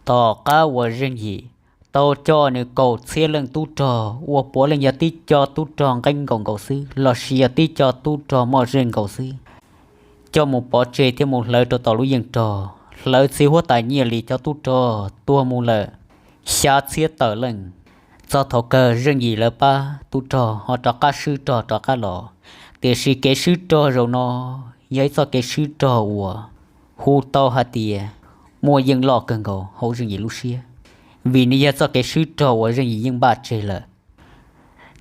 Tom qab uas Zeej Yim tau coj nws kaum txhiab leej tub rog uas puav leej yog tib co tub rog nqeeb nkaus nkaus xwb lossis yog tib co tub rog muaj zej nkaus xwb, coj mus pov tseg thiab mus hlawv rau tom lub yeej rog, hlawv txiv huab tais Nyiaj Lis cov tub rog tuag mus lawm xya txhiab tawm leej. Txog thaum kawg Zeej Yim lawv pab tub rog ho rov qab swb rog rov qab los, tiam sis kev swb rog zaum no yog ib txoj kev swb rog uas hu tau hais tias muaj yeej loj kawg nkaus hauv Zeej Yim lub siab, vim nws yog txoj kev swb rog uas Zeej Yim yeej npaj tseg lawm.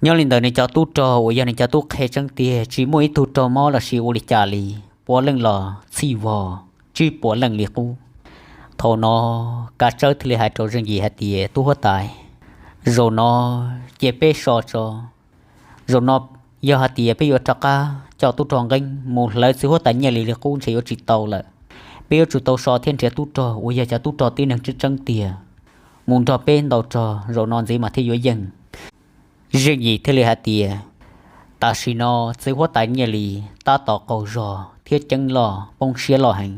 Nyob li ntawd nws cov tub rog uas yog nws cov tub qhe tseeb tiag tsis muaj ib tug raug mob lossis ua li cas li, puav leej los txhij vog, tsis puav leej li qub. Thaum no Kav Tsawb thiaj li hais rau Zeej Yim hais tias, Tub huab tais, zaum no cia peb so tso. Zaum no yog hais tias peb yuav rov qab coj tub rog nqeeb mus hlawv txiv huab tais Nyiaj Lis li qub ntshe yuav tsis tau lawm. Peb yuav tsum tau so thiab nrhiav tub rog uas yog cov tub rog tib neeg tseeb tseeb tiag mus nrog peb ntaus rog zaum no ntxiv mas thiaj yuav yeej. Zeej Yim thiaj li hais tias, Tam sim no txiv huab tais Nyiaj Lis tab tom qaug zog thiab ceeb loj poob siab loj heev.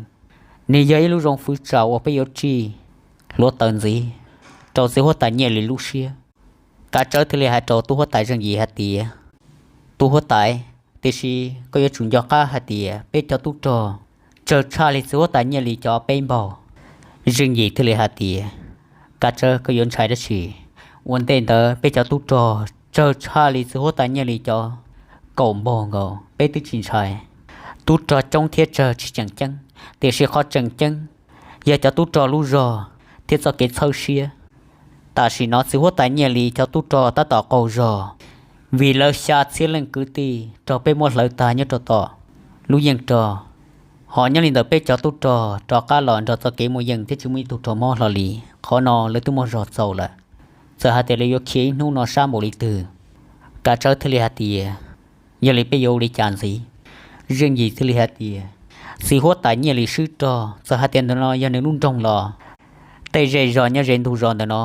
Nws yog ib lub zoo fwv tsam uas peb yuav tsij hluav taws ntxiv rau txiv huab tais Nyiaj Lis lub siab. Kav Tsawb thiaj li hais rau tub huab tais Zeej Yim hais tias, Tub huab tais, tiam sis koj yuav tsum nco qab hais tias peb cov tub rog tsawg tshaj li txiv huab tais Nyiaj Lis cov peb npaug. Zeej Yim thiaj li hais tias, Kav Tsawb, koj yuav ntshai dab tsi? Ua ntej ntawd peb cov tub rog tsawg tshaj li txiv huab tais Nyiaj Lis cov kaum npaug nkaus, peb twb tsis ntshai. Tub rog coob thiab tsawg tsis tseem ceeb, tiam sis qhov tseem ceeb yog cov tub rog lub zog thiab txoj kev txhawb siab. Tam sim no txiv huab tais Nyiaj Lis cov tub rog tab tom qaug zog, vim lawv xya txhiab leej kwv tij raug peb muab hlawv tag nyob rau tom lub yeej rog. Ho nyob li ntawd peb cov tub rog rov qab los nrog txoj kev muaj yeej thiab tsis muaj ib tug raug mob hlo li. Qhov no lawv twb muaj zog txaus lawm. Txawm hais tias lawv yuav khiav ib hnub no sab npaum li twg, Kav Tsawb thiaj li hais tias, Yog li peb yuav ua li cas ntxiv? Zeej Yim thiaj li hais tias, Txiv huab tais Nyiaj Lis swb rog, txawm hais tias ntawm no yog nws lub nroog los tej zej zog nyob ze ntug zos ntawm no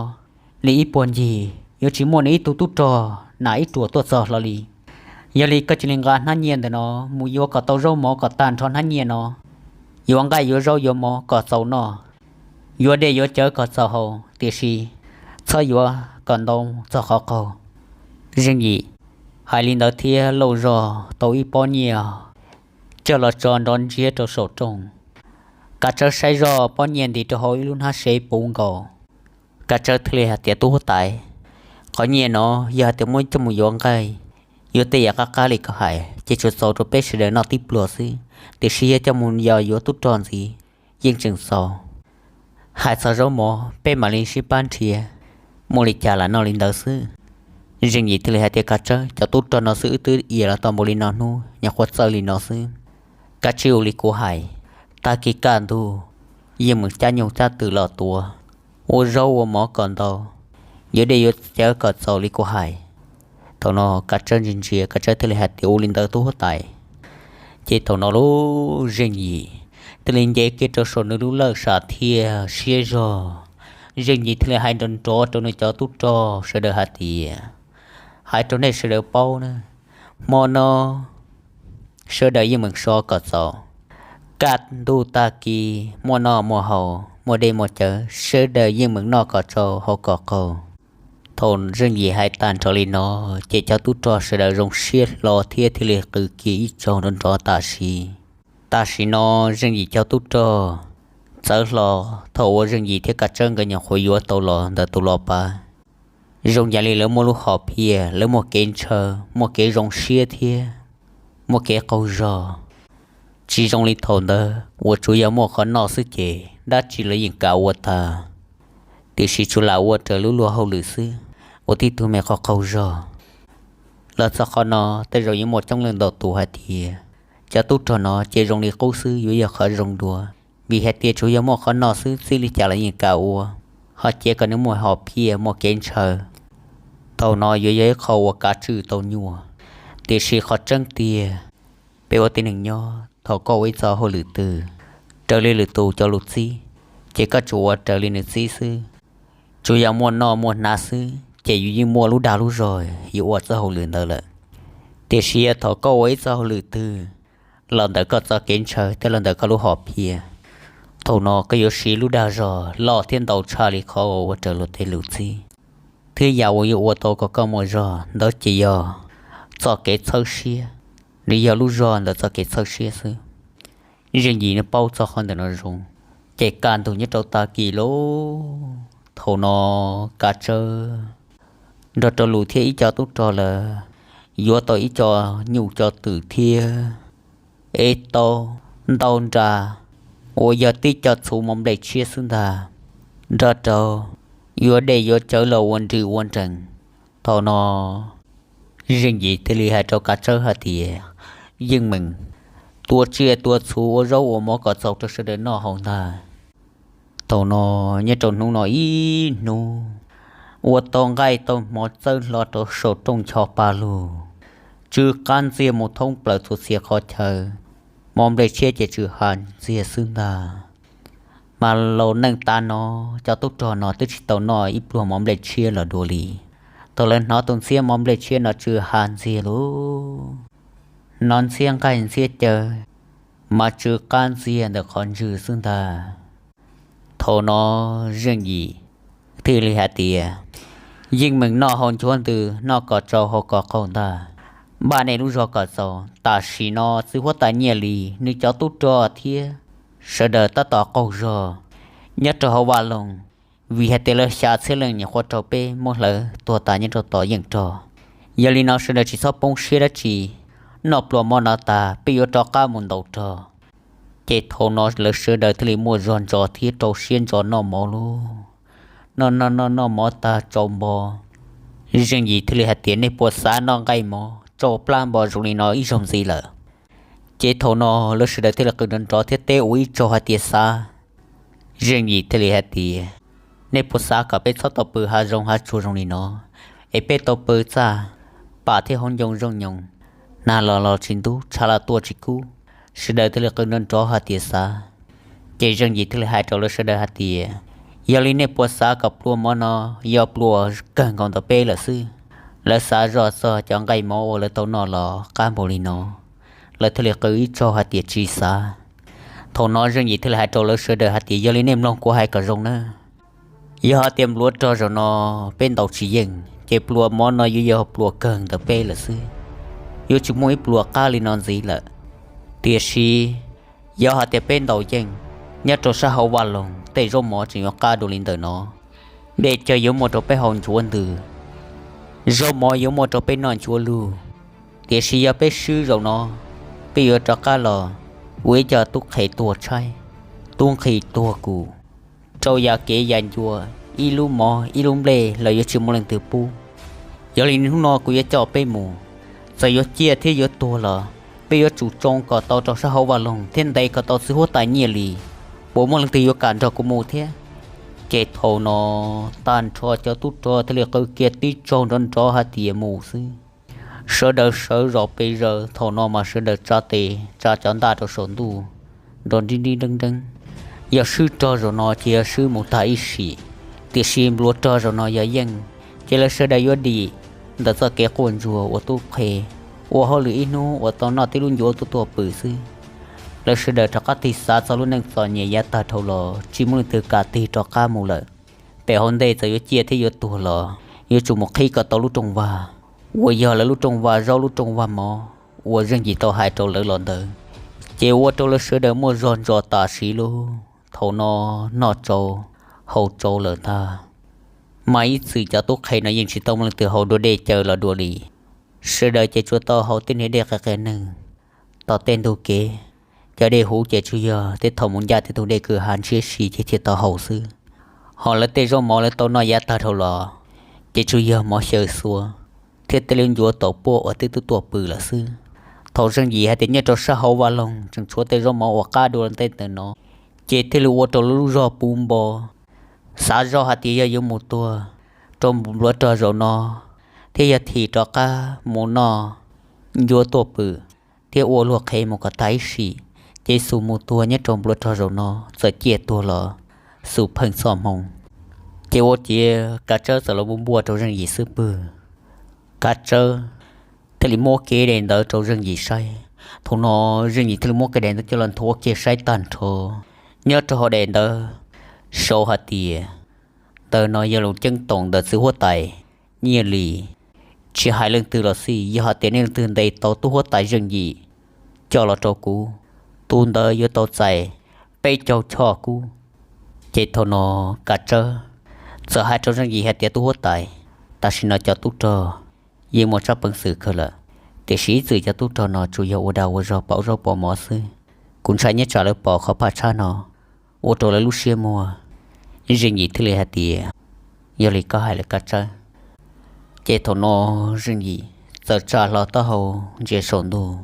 li ib puag ncig yuav tsis muaj nws ib tug tub rog nam ib ruam tuaj txog hlo li. Yog li koj cia li nqa hnab nyiaj ntawm no mus yuav kom tau zaub mov kom tag nrho hnab nyiaj no, yuav nqaij yuav zaub yuav mov kom txaus noj, yuav dej yuav cawv kom txaus haus, tiam sis txhob yuav kom ntau txog qhov qaug. Zeej Yim hais li ntawd thiab lauj zog tau ib pob nyiaj coj los tso nrov ntsiag rau saum rooj. Kav Tsawb saib zoj pob nyiaj ntim rau hauv ib lub hnab sev puv nkaus. Kav Tsawb thiaj li hais tias, Tub huab tais, qhov nyiaj no yog hais tias muab coj mus yuav nqaij, yuav tej yam qab qab li koj hais ces tsuas txaus rau peb sawv daws noj tib pluag xwb, tiam sis yog coj mus yos yuav tub rog ntxiv yeej tseem txaus. Hais txog zaub mov peb mam li sib pab nrhiav, muaj li cas lam noj li ntawd xwb. Zeej Yim thiaj li hais tias, Kav Tsawb, cov tub rog no xwb wb twb iav los tau npaum li no hnub, nyuam qhuav txawj li no xwb. Kav tsij ua li kuv hais, tag kis kaj ntug yeej meem cab nyuj cab twm los tuav, ua zaub ua mov kom ntau, yuav dej yuav cawv kom txaus li kuv hais. Thaum no Kav Tsawb ntsia ntsia, Kav Tsawb thiaj li hais tias, Ua li ntawd tub huab tais. Ces thaum no lub Zeej Yim thiaj li nce kiag rau saum nws lub lawj sam thiaj siab zog. Zeej Yim thiaj li hais nrov nrov rau nws cov tub rog sawv daws hais tias, Hais rau nej sawv daws paub na, hmo no sawv daws yeej meem so kom txaus, kaj ntug tag kis muaj noj muaj haus, muaj dej muaj cawv, sawv daws yeej meem noj kom tsau haus kom qaug. Thaum Zeej Yim hais tag nrho li no, ces cov tub rog sawv daws zoo siab hlo thiab thiaj li qw kiag ib zaug nrov nrov tam sim. Tam sim no Zeej Yim cov tub rog txawv hlo, thaum uas Zeej Yim thiab Kav Tsawb nkawd nyuam qhuav yuav tau los ntawm tus los pav, zoo yam li lawv muaj lub hom phiaj, lawv muaj kev ntshaw, muaj kev zoo siab thiab muaj kev qaug zog. Tsis zoo li thaum ntawd uas tsuas yog muaj qhov noj xwb ces dab tsi los yeej kam ua tag, tiam sis tsuas lam ua raws lub luag hauj lwm xwb, ua tib tug me qhov qaug zog. Los txog qhov no tej zaum yuav muaj coob leej ntau tus hais tias, cov tub rog no ces zoo li qub xwb yuav yog qhov zoo dua, vim hais tias tsuas yog muaj qhov noj xwb txij li cas los yeej kam ua, ho cia kom nws muaj hom phiaj muaj kev ntshaw, thaum no yuav yog ib qho uas kav tswj tau nyuaj. Tiam sis qhov tseeb tiag, peb ua tib neeg nyob, thaum koj ua ib txoj hauj lwm twg raws li lwm tus cov lus txib, ces koj tsuas ua raws li nws txib xwb. Tsuas yog muaj noj muaj hnav xwb ces yus yeej muaj lub dag lub zog yuav ua txoj hauj lwm ntawd lawm. Tiam sis yog thaum koj ua ib txoj hauj lwm twg los ntawm koj txoj kev ntshaw thiab los ntawm koj lub hom phiaj, Thaum no koj yuav siv lub dag zog loj thiab ntau tshaj li qhov uas ua raws luag tej lus txib, thiab yam uas yuav ua tau kom koj muaj zog ntawd ces yog txoj kev txhawb siab, nws yog lub zog ntawm txoj kev txhawb siab xwb. Zeej Yim nws paub txog qhov ntawm no zoo, ces kaj ntug nyob rau tag kis lauj, thaum no Kav Tsawb nrog rau Lus thiab ib co tub rog lawm yuav tau ib co nyuj co twm thiab ib tau ntau nra uas yog tib co txhuv mov nplej tshiab xwb ntag, nrog rau yuav dej yuav cawv los ua nrws ua nrees. Thaum no Zeej Yim thiaj li hais rau Kav Tsawb hais tias, Yeej meem, tua tsiaj tua txhuv ua zaub ua mov kom txaus rau sawv daws noj haus ntag. Thaum no nyob rau hnub no ib hnub ua tau nqaij tau hmo txawb hlo rau saum rooj ncho pa lug, tsw qab ntxiag mus thoob plaws txhua txhia qhov chaw, mov nplej tshiab ces tsw ha ntxiag xwb ntag. Mas laus neej tav no, cov tub rog no twb tsis tau noj ib pluag mov nplej tshiab los dua li. Thaum lawv hnov tus ntxhiab mov nplej tshiab no tsw ha ntxiag lub, hnov ntxhiab nqaij ntxhiab caw mas tsw qab ntxiag ntawm qhov ntswg xwb ntag. Thaum no Zeej Yim thiaj li hais tias, Yeej meem, noj haus nchuav ntws, noj kom tsau haus kom qaug ntag. Npaj nej lub zog kom txaus, tam sim no txiv huab tais Nyiaj Lis nws cov tub rog thiab sawv daws tab tom qaug zog nyob rau hauv vaj loog, vim hais tias lawv xya txhiab leej nyuam qhuav raug peb muab hlawv tuag tas nyob rau tom yeej rog. Yog li no sawv daws tsis txhob poob siab dab tsi, noj pluas mov no tas peb yuav rov qab mus ntaus rog. Ces thaum no lawv sawv daws thiaj li muaj zog ntso thiab rau siab ntso noj mov lauj. Noj noj noj noj mov tag tsau npo, Zeej Yim thiaj li hais tias, Nej puas xav noj nqaij mov tsau plab npo zoo li no ib zaug ntxiv lawm? Ces thaum no lawv sawv daws thiaj li qw nrov nrov thiab teb ua ib tsaug hais tias, Xav. Zeej Yim thiaj li hais tias, Nej puas xav kom peb txhob tau pw hav zoov hav tsuag zoo li no, es peb tau pw txaj pam thiab hauv ncoo zooj nyoos, nag los los tsis ntub, tshav los tuaj tsis kub? Sawv daws thiaj li qw nrov nrov hais tias, Xav. Ces Zeej Yim thiaj li hais rau lawv sawv daws hais tias, Yog li nej puas xav kom pluas mov no yog pluas kawg nkaus ntawm peb lawm xwb? Lawv xav zoj txog cov nqaij mov uas lawv tau noj los qab npaum li no, lawv thiaj li qw ib tsaug hais tias, Tsis xav. Thaum no Zeej Yim thiaj li hais rau lawv sawv daws hais tias, Yog li nej mloog kuv hais kom zoo nawb. Yog hais tias npluav rog zaum no peb ntaus tsis yeej, ces pluas mov no yuav yog pluas kawg ntawm peb lawm xwb, yuav tsis muaj ib pluas qab li no ntxiv lawm. Tiam sis yog hais tias peb ntaus yeej, nyob rau sab hauv vaj loog tej zaub mov tseem yuav qab dua li ntawm no. Dej cawv yuav muaj rau peb haus nchuav ntws, zaub mov yuav muaj rau peb noj nchuav lug. Tiam sis yog peb swb zaum no, peb yuav rov qab los ua ib co tub qhe tuag tshaib, tub nqhis tuag kum, rau yam kev yam ncua, ib lub mov ib lub nplej los yuav tsis muaj leej twg pub. Yog li hnub no kuv yuav coj peb mus, txawm yuav ciaj thiab yuav tuag los peb yuav tsum tsoo kom tau rau sab hauv vaj loog thiab ntes kom tau txiv huab tais Nyiaj Lis, puas muaj leej twg yuav kam nrog kuv mus thiab? Ces thaum no tag nrho cov tub rog thiaj li qw kiag tib tsaug nrov nrov hais tias, Mus xwb. Sawv daws sawv zom pes zaws, thaum no mas sawv daws tsa tes tsa cov ntaj rau saum ntuj nrov nrib nrib nreeb nreeb. Yog swb rog zaum no ces yog swb mus tag ib sim, tiam sis npluav rog zaum no yog yeej, ces lawv sawv daws yuav dim ntawm txoj kev quaj ntsuag ua tub qhe, ua hauj lwm ib hnub uas tau noj tib lub ncuav tuaj tuaj pw xwb. Lawv sawv daws rov qab tig xav txog lub neej txom nyem yav tag dhau los tsis muaj leej twg kam tig rov qab mus lawm. Pem hauv ntej txawm yuav ciaj thiab yuav tuag los yuav tsum mus qhib kom tau lub rooj vag uas yog lawv lub rooj vag zaub lub rooj vag mov uas Zeej Yim tau hais rau lawv los ntawd, ces ua rau lawv sawv daws muaj zog ntso tam sim lauj. Thaum no noj tsau haus tsau lawm ntag, mas ib txwm cov tub qhe no yeej tsis tau muaj leej twg haus dua dej cawv los dua li. Sawv daws ces tsuas tau haus tej niag dej qias qias neeg. Tom tej ntug kev, cov dej huv ces tsuas yog tej thaum mus ncaj tej tus dej kwj ha ntshiab si ces thiaj tau haus xwb. Ho lawv tej zaub mov lawv tau noj yav tag dhau los, ces tsuas yog mov xyaw xuav thiab tej lub ncuav taus puab uas twb tuaj tuaj pw lawm xwb. Thaum Zeej Yim hais tias nyob rau sab hauv vaj loog tseem tshuav tej zaub mov uas qab dua ntej ntawm no, ces thiaj li ua rau lub zog puv npo. Xav zoj hais tias yog yuav mus tuag rau npluav rog zaum no, thiab yog thim rov qab mus noj ncuav tuaj pw thiab ua luag qhev mus kom tag ib sim, ces xum mus tuag nyob rau npluav rog zaum no, txawm ciaj tuag los xum pheej txoj hmoo. Ces ua ciav Kav Tsawb txawm los npuaj npuaj rau Zeej Yim xub pwg. Kav Tsawb thiaj li muab kev daim ntawv rau Zeej Yim saib. Thaum no Zeej Yim thiaj li muab kev daim ntawv coj los nthuav kiag saib tag nrho, nyob rau hauv daim ntawv sau hais tias ntawm no yog lus ceeb toom ntawm txiv huab tais Nyiaj Lis. Tsis hais leej twg los xij, yog hais tias nej leej twg ntes tau tub huab tais Zeej Yim coj los rau kuv, tus ntawd yuav tau txais peb caug choj kub. Ces thaum no Kav Tsawb txawm hais rau Zeej Yim hais tias, tub huab tais, tam sim no cov tub rog yeej muaj tsab peev xwm kawg lawm, tiam sis ib txwm cov tub rog no tsuas yog ua dag ua zog pauv zaub pauv mov xwb. Kuv ntshai nyob tsam lawv pom qhov phaj tshab no ua rau lawv lub siab muag. Zeej Yim thiaj li hais tias, yog li koj hais lawm Kav Tsawb. Ces thaum no Zeej Yim txawm tsa hlo taub hau ntsia saum ntuj,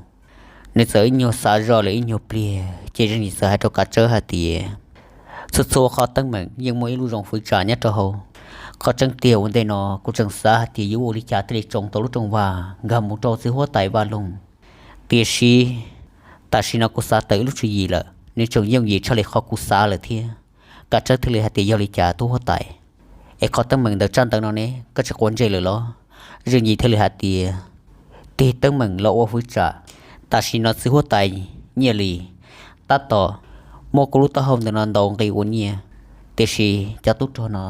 nws txawm ib nyuag xav zoj lawm ib nyuag pliag ces Zeej Yim txawm hais rau Kav Tsawb hais tias, txhua txhua qhov teeb meem yeej muaj ib lub zoo fwv tsam nyob rau hauv. Qhov tseeb tiag ua ntej no kuv tseem xav hais tias yuav ua li cas thiaj li tsoo tau lub rooj vag nkag mus rau txiv huab tais Vaj Loog, tiam sis tam sim no kuv xav tawm ib lub tswv yim lawm, nws tseem yooj yim tshaj li qhov kuv xav lawm thiab. Kav Tsawb thiaj li hais tias, yog li cas tub huab tais, es qhov teeb meem ntawm tsab ntawv no ne koj tsis quav ntsej lawm los? Zeej Yim thiaj li hais tias, tig teeb meem los ua fwv tsam, tam sim no txiv huab tais Nyiaj Lis tab tom muab kuv lub taub hau ntawm no ntaus nqi ua nyiaj, tiam sis cov tub rog no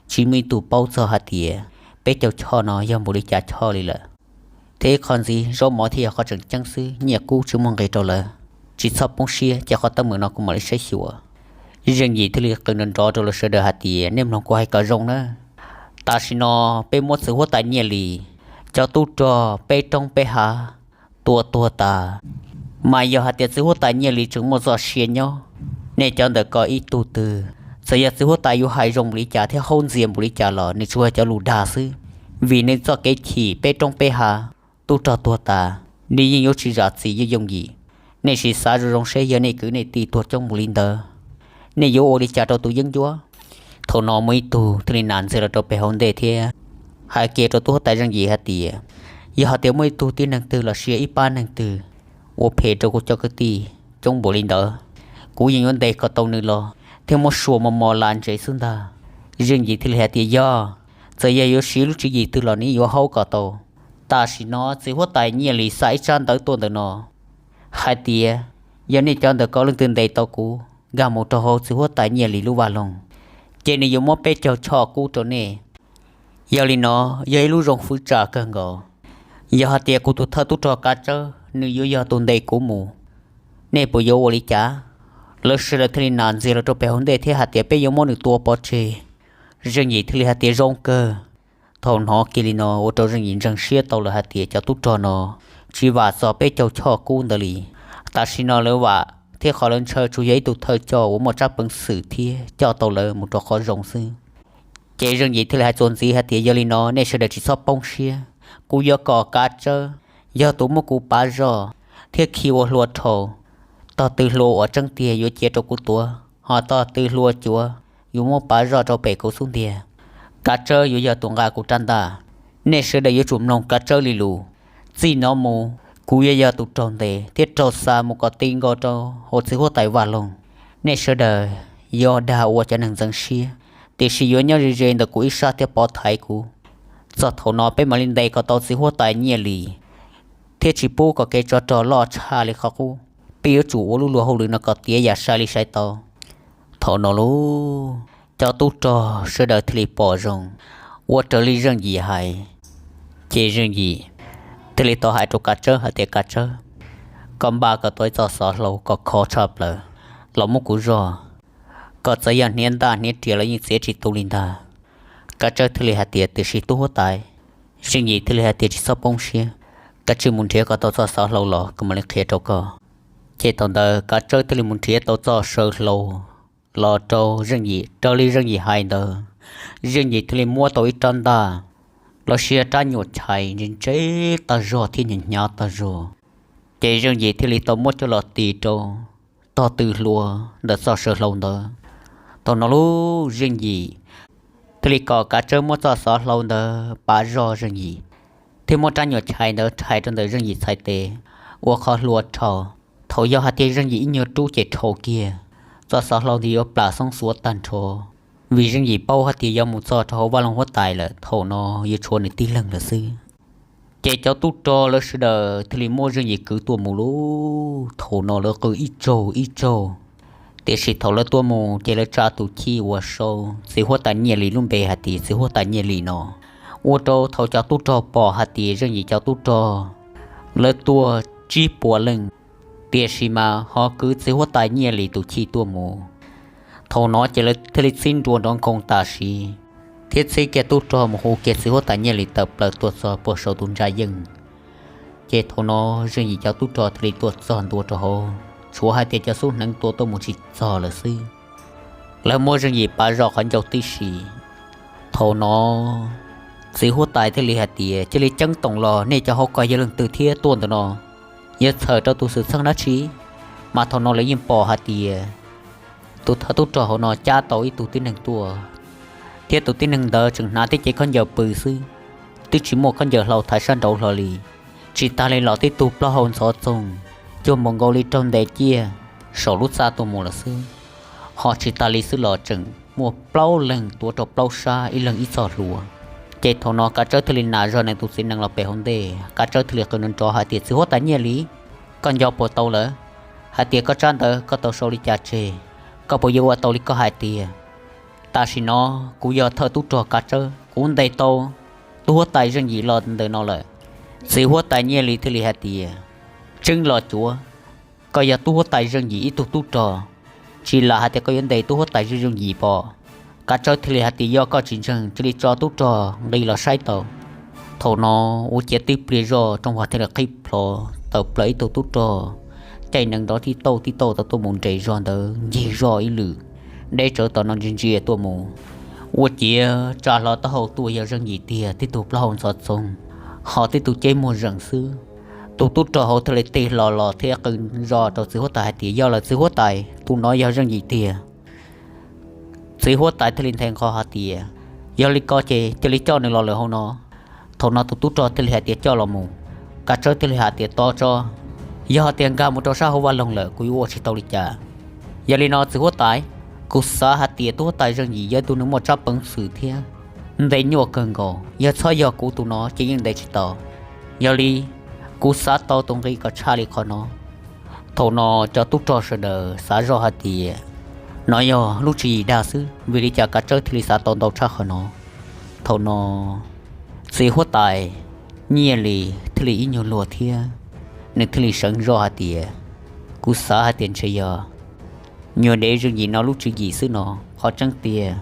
tsis muaj ib tug paub txog hais tias peb caug choj no yog npaum li cas choj li lawm. Thiab ib qho ntxiv, zaub mov thiaj yog qhov tseem ceeb xwb, nyiaj kub tsis muaj nqis rau lawv. Tsis txhob poob siab, ces qhov teeb meem no kuv mam li saib xyuas. Zeej Yim thiaj li qw nrov nrov rau lawv sawv daws hais tias, nej mloog kuv hais kom zoo na. Tam sim no peb muab txiv huab tais Nyiaj Lis cov tub rog peb roob peb hav tua tuag tas, mas yog hais tias txiv huab tais Nyiaj Lis tseem muaj txoj sia nyob, nej cov ntawm ko ib tug twg, txawm yog txiv huab tais yuav hais zoo npaum li cas thiab haub ntxias npaum li cas los nws tsuas yog cov lus dag xwb, vim nws txoj kev chim peb roob peb hav, tub rog tuag tas, nws yeej yuav tsis zam txim yooj yooj yim. Nej sim xav zoo zoo seb yog nej kwv nej tij tuag coob npaum li ntawd, nej yuav ua li cas rau tus yeeb ncuab? Thaum no muaj ib tug thiaj li nas ntxiag los rau pem hauv ntej thiab hais kiag rau tub huab tais Zeej Yim hais tias, yog hais tias muaj ib tug tib neeg twg los sis ib pab neeg twg ua phem rau kuv cov kwv tij coob npaum li ntawd, kuv yeej yuav ntes kom tau nws los thiab muab sua mos mos las ntsev xwb ntag. Zeej Yim thiaj li hais tias, yog txawm yog yuav siv lub tswv yim twg los nws yuav haub kom tau. Tam sim no txiv huab tais Nyiaj Lis xa ib tsab ntawv tuaj ntawm no hais tias, yog nej cov ntawm ko leej twg ntes tau kuv nkag mus rau hauv txiv huab tais Nyiaj Lis lub vaj loog, ces nws yuav muab peb caug choj kub rau nej. Yog li no, yog ib lub zoo fwv tsam kawg nkaus. Yog hais tias kuv tus thawj tub rog Kav Tsawb nws yuav yog tus ntes kuv mus, nej puas yuav ua li cas? Lawv sawv daws thiaj li nas ntxiag los rau pem hauv ntej thiab hais tias, peb yuav muab nws tua pov tseg. Zeej Yim thiaj li hais tias, zoo kawg. Thaum hnov kiag li no ua rau Zeej Yim ntseeg siab tau lawm hais tias cov tub rog no tsis vam txog peb caug choj kub ntawd li. Tam sim no lawv vam thiab qhov lawv ntshaw tsuas yog ib tug thawj coj uas muaj tsab peev xwm thiab coj tau lawv mus rau qhov zoo xwb. Ces Zeej Yim thiaj li hais txuas ntxiv hais tias, yog li no nej sawv daws tsis txhob poob siab, kuv yuav kom Kav Tsawb yog tus muab kuv pav zoj thiab khi ua hlua rhau. Tog twg hlua uas tseeb tiag yuav cia rau kuv tuav, ho tog twg hlua cuav yuav muab pav zoj rau pem kuv xub ntiag. Kav Tsawb yuav yog tus nqa kuv rab ntaj. Nej sawv daws yuav tsum mloog Kav Tsawb li lus. Txij no mus, kuv yuav yog tus raug ntes thiab raug xa mus kom ti nkaus rau hauv txiv huab tais Vaj Loog. Nej sawv daws yuav dag ua cov neeg ntxeev siab, tiam sis yuav nyob ze ze ntawm kuv ib sab thiab pov thaiv kuv. Txog thaum no peb mam li ntes kom tau txiv huab tais Nyiaj Lis, thiab tsis pub kom kev tsov rog loj tshaj li qhov qub. Peb yuav tsum ua lub luag hauj lwm no kom tiav yam sai li sai tau. Thaum no lauj, cov tub rog sawv daws thiaj li pom zoo ua raws li Zeej Yim hais. Ces Zeej Yim thiaj li tau hais rau Kav Tsawb hais tias, Kav Tsawb, koj npaj kom tau ib txoj xov hlau kom khov tshaj plaws los muab kuv zog, kom txawm yog hniav ntaj hniav riam los yeej txiav tsis tu li ntag. Kav Tsawb thiaj li hais tias, tiam sis tub huab tais. Zeej Yim thiaj li hais tias, tsis txhob poob siab, koj tsij mus nrhiav kom tau txoj xov hlau los kuv mam li qhia rau koj. Ces thaum ntawd Kav Tsawb thiaj li mus nrhiav tau txoj saw hlau los rau Zeej Yim raws li Zeej Yim hais ntawd. Zeej Yim thiaj li muab tau ib rab ntaj los sis rab nyuam chais ntse ntse tag zog thiab hnyav hnyav tag zog. Ces Zeej Yim thiaj li tau muab coj los tis rau tog twg hlua ntawm txoj saw hlau ntawd. Thaum no lauj, Zeej Yim thiaj li kom Kav Tsawb muab txoj xov hlau ntawd pav zog Zeej Yim, thiab muab rab nyuam chais ntawd rhais rau ntawm Zeej Yim txhais tes ua qhov hlua rhau. Thaum yog hais tias Zeej Yim ib nyuag rub ces rhau kiag, txoj xov hlau ntawd yuav plam xoob xuav tag nrho, vim Zeej Yim paub hais tias yog mus txog rau hauv vaj loog huab tais lawm thaum no yuav tshuav nws tib leeg lawm xwb. Ces cov tub rog lawv sawv daws thiaj li muab Zeej Yim kwv tuaj mus lauj. Thaum no lawv qw ib tsaug ib tsaug, Tiam sis thaum lawv tuaj mus ces lawv tsa tus chij uas sau txiv huab tais Nyiaj Lis lub npe hais tias txiv huab tais Nyiaj Lis no, ua rau thaum cov tub rog pom hais tias Zeej Yim cov tub rog lawv tuaj tsib puas leej, tiam sis mas ho kwv txiv huab tais Nyiaj Lis tus chij tuaj mus. Thaum no ces lawv thiaj li txib nruas nrov nkoos tam sim, thiab txib kiag tub rog mus hu kiag txiv huab tais Nyiaj Lis tawm plaws tuaj txog puag saum tus ntsa yeej. Ces thaum no Zeej Yim cov tub rog thiaj li tuaj txog ntua rau hauv, tshuav hais tias cov xub hneev tua tuaj mus tsis txog lawm xwb. Lawv muab Zeej Yim pav zoj qhov ncauj tib si. Thaum no txiv huab tais thiaj li hais tias, cia li ceeb toom los, nej cov hauv ko yog leej twg thiab tuaj ntawm no? Yog txhawm rau tus xwm txheej dab tsi? Mas thaum no lawv yeej pom hais tias tus thawj tub rog hauv no cab tau ib tug tib neeg tuaj, thiab tus tib neeg ntawd tseem hnav tib cev khaub ncaws pw xwb, twb tsis muaj khaub ncaws hlau thaiv sab nraud hlo li. Tsis tas li los tib tug plaub hau ntxhov txoog cuag npaum nkaus li raug ntes ciaj saum lub txaj tuaj mus lawm xwb. Ho tsis tas li xwb los tseem muaj plaub leeg tuav rau plaub sab, ib leeg ib txoj hlua. Ces thaum no Kav Tsawb thiaj li nam zog nws tus txiv nees los pem hauv ntej, Kav Tsawb thiaj li qw nrov nrov hais tias, txiv huab tais Nyiaj Lis, koj nco puas tau lawm? Hais tias koj tsab ntawv koj tau sau li cas tseg? Koj puas yuav ua tau li koj hais tiag? Tam sim no kuv yog thawj tub rog Kav Tsawb, kuv ntes tau tub huab tais Zeej Yim los ntawm no lawm. Txiv huab tais Nyiaj Lis thiaj li hais tias, tseeb los cuav, koj yog tub huab tais Zeej Yim ib tug tub rog, tsis lam hais tias koj yuav ntes tub huab tais Zeej Yim pom? Kav Tsawb thiaj li hais tias, yog koj tsis ntseeg cia li tso tub rog nqis los saib tau. Thaum no ua ciav tib pliag zoj rooj vag thiaj li qhib plho, tawm plaws ib tug tub rog caij nees nrov tib tauj tib tauj tau tuaj mus nres zog ntawd ncig zoj ib lwm, deb tsawv tom no ntsia ntsia tuaj mus. Ua ciav tsa hlo taub hau tuaj yog Zeej Yim tiag, tib tug plaub hau ntxhov txoog, ho tib tug ceb muag zeem xwb. Tus tub rog hauv thiaj li tig hlo los thiab qw zoj rau txiv huab tais hais tias, yog lawm txiv huab tais, tus no yog Zeej Yim tiag. Txiv huab tais thiaj li nthe nqho hais tias, yog li ko ces cia li coj nws los lawm hauv no. Thaum no tus tub rog thiaj li hais tias, coj los mus. Kav Tsawb thiaj li hais tias, tos tso, yog hais tias nkag mus rau sab hauv vaj loog lawm kuv yuav ua tsis tau li cas. Yog li no txiv huab tais, kuv xav hais tias tub huab tais Zeej Yim yog ib tug neeg muaj tsab peev xwm thiab ntes nyuaj kawg nkaus, yog txhob yog kuv tus no ces yeej ntes tsis tau. Yog li, kuv xav tau tus nqi kom tshaj li qhov no. Thaum no cov tub rog sawv daws xav zoj hais tias, no yog lub tswv yim dag xwb, vim li cas Kav Tsawb thiaj li xav tau ntau tshaj qhov no. Thaum no txiv huab tais Nyiaj Lis thiaj li ib nyuag luag thiab, nws thiaj li seev zoj hais tias, kuv xav hais tias ntshe yog nyuag dev Zeej Yim no lub tswv yim xwb no. Qhov tseeb tiag,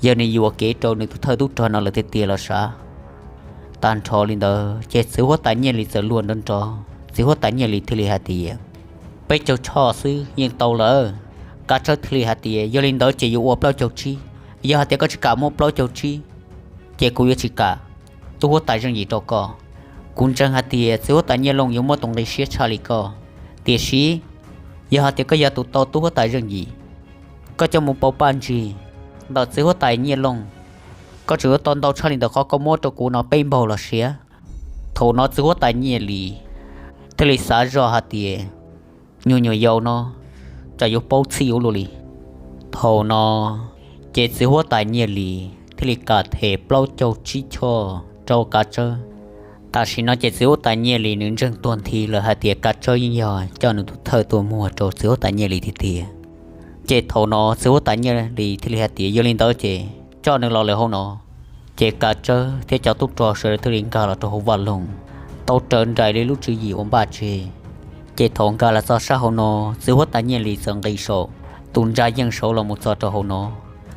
yog nws yuam kev rau nws tus thawj tub rog no lawm tiag tiag los sav. Tag nrho li ntawd ces txiv huab tais Nyiaj Lis txawm luag nrov nrov, txiv huab tais Nyiaj Lis thiaj li hais tias, peb caug choj xwb yeej tau lawm. Kav Tsawb thiaj li hais tias, yog li ntawd ces yuav ua plaub caug tsib. Yog hais tias koj tsis kam muab plaub caug tsib, ces kuv yuav tsis kam tub huab tais Zeej Yim rau koj. Kuv ntseeg hais tias txiv huab tais Nyiaj Looj yuav muab tus nqi siab tshaj li koj, tiam sis yog hais tias koj yog tus tau tub huab tais Zeej Yim, koj coj mus pauv paj ntsig ntawm txiv huab tais Nyiaj Looj, koj tseem yuav tau ntau tshaj li ntawm qhov koj muab rau kuv no peb npaug los siav. Thaum no txiv huab tais Nyiaj Lis thiaj li xav zoj hais tias, nyuag nyuam yaus no tsam yuav paub txhij ua luaj li. Thaum no ces txiv huab tais Nyiaj Lis thiaj li kam them plaub caug tsib choj rau Kav Tsawb. Tam sim no ces txiv huab tais Nyiaj Lis nws ntseeg tuag nthi lawm hais tias Kav Tsawb yeej yog coj nws tus thawj tuaj muag rau txiv huab tais Nyiaj Lis tiag tiag. Ces thaum no txiv huab tais Nyiaj Lis thiaj li hais tias, yog li ntawd ces coj nws los lawm hauv no. Ces Kav Tsawb thiab cov tub rog sawv daws thiaj li nkag los rau hauv vaj loog, tau raws nraim li lub tswv yim uas npaj tseg. Ces thaum nkag los txog sab hauv no, txiv huab tais Nyiaj Lis txawm nqis saum tus ntsa yeej saud los mus txog rau hauv no.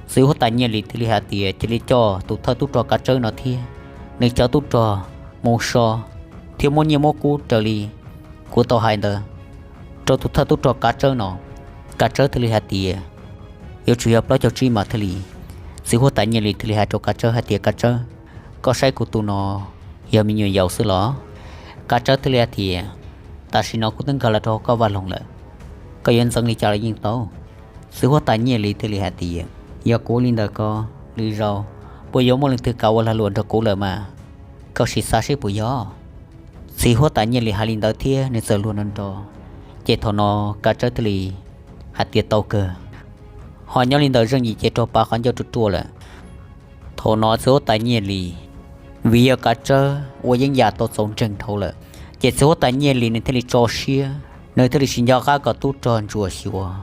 Txiv huab tais Nyiaj Lis thiaj li hais tias, cia li coj tus thawj tub rog Kav Tsawb no thiab nws cov tub rog mus so thiab muab nyiaj muab kub raws li kuv tau hais ntawd rau tus thawj tub rog Kav Tsawb no. Kav Tsawb thiaj li hais tias, yuav tsum yog plaub caug tsib mas thiaj li. Txiv huab tais Nyiaj Lis thiaj li hais rau Kav Tsawb hais tias, Kav Tsawb, koj saib kuv tus no yog me nyuam yaus xwb los? Kav Tsawb thiaj li hais tias, tam sim no kuv twb nkag los rau hauv koj vaj loog lawm, koj yuav ntxeev li cas los yeej tau. Txiv huab tais Nyiaj Lis thiaj li hais tias, yog kuv ua li ntawd ko, lwm zaus puas yuav muaj leej twg kam ua lag luam nrog kuv lawm mas, koj sim xav seb puas yog. Txiv huab tais Nyiaj Lis hais li ntawd thiab nws txawm luag nrov nrov. Ces thaum no Kav Tsawb thiaj li hais tias, tau kawg. Ho nyob li ntawd Zeej Yim ces raug pav qhov ncauj ruaj ruaj lawm. Thaum no txiv huab tais Nyiaj Lis, vim yog Kav Tsawb ua yeeb yam tau txaus ntseeg dhau lawm, ces txiv huab tais Nyiaj Lis nws thiaj li tso siab, nws thiaj li tsis nco qab kom tub rog ntsuam xyuas.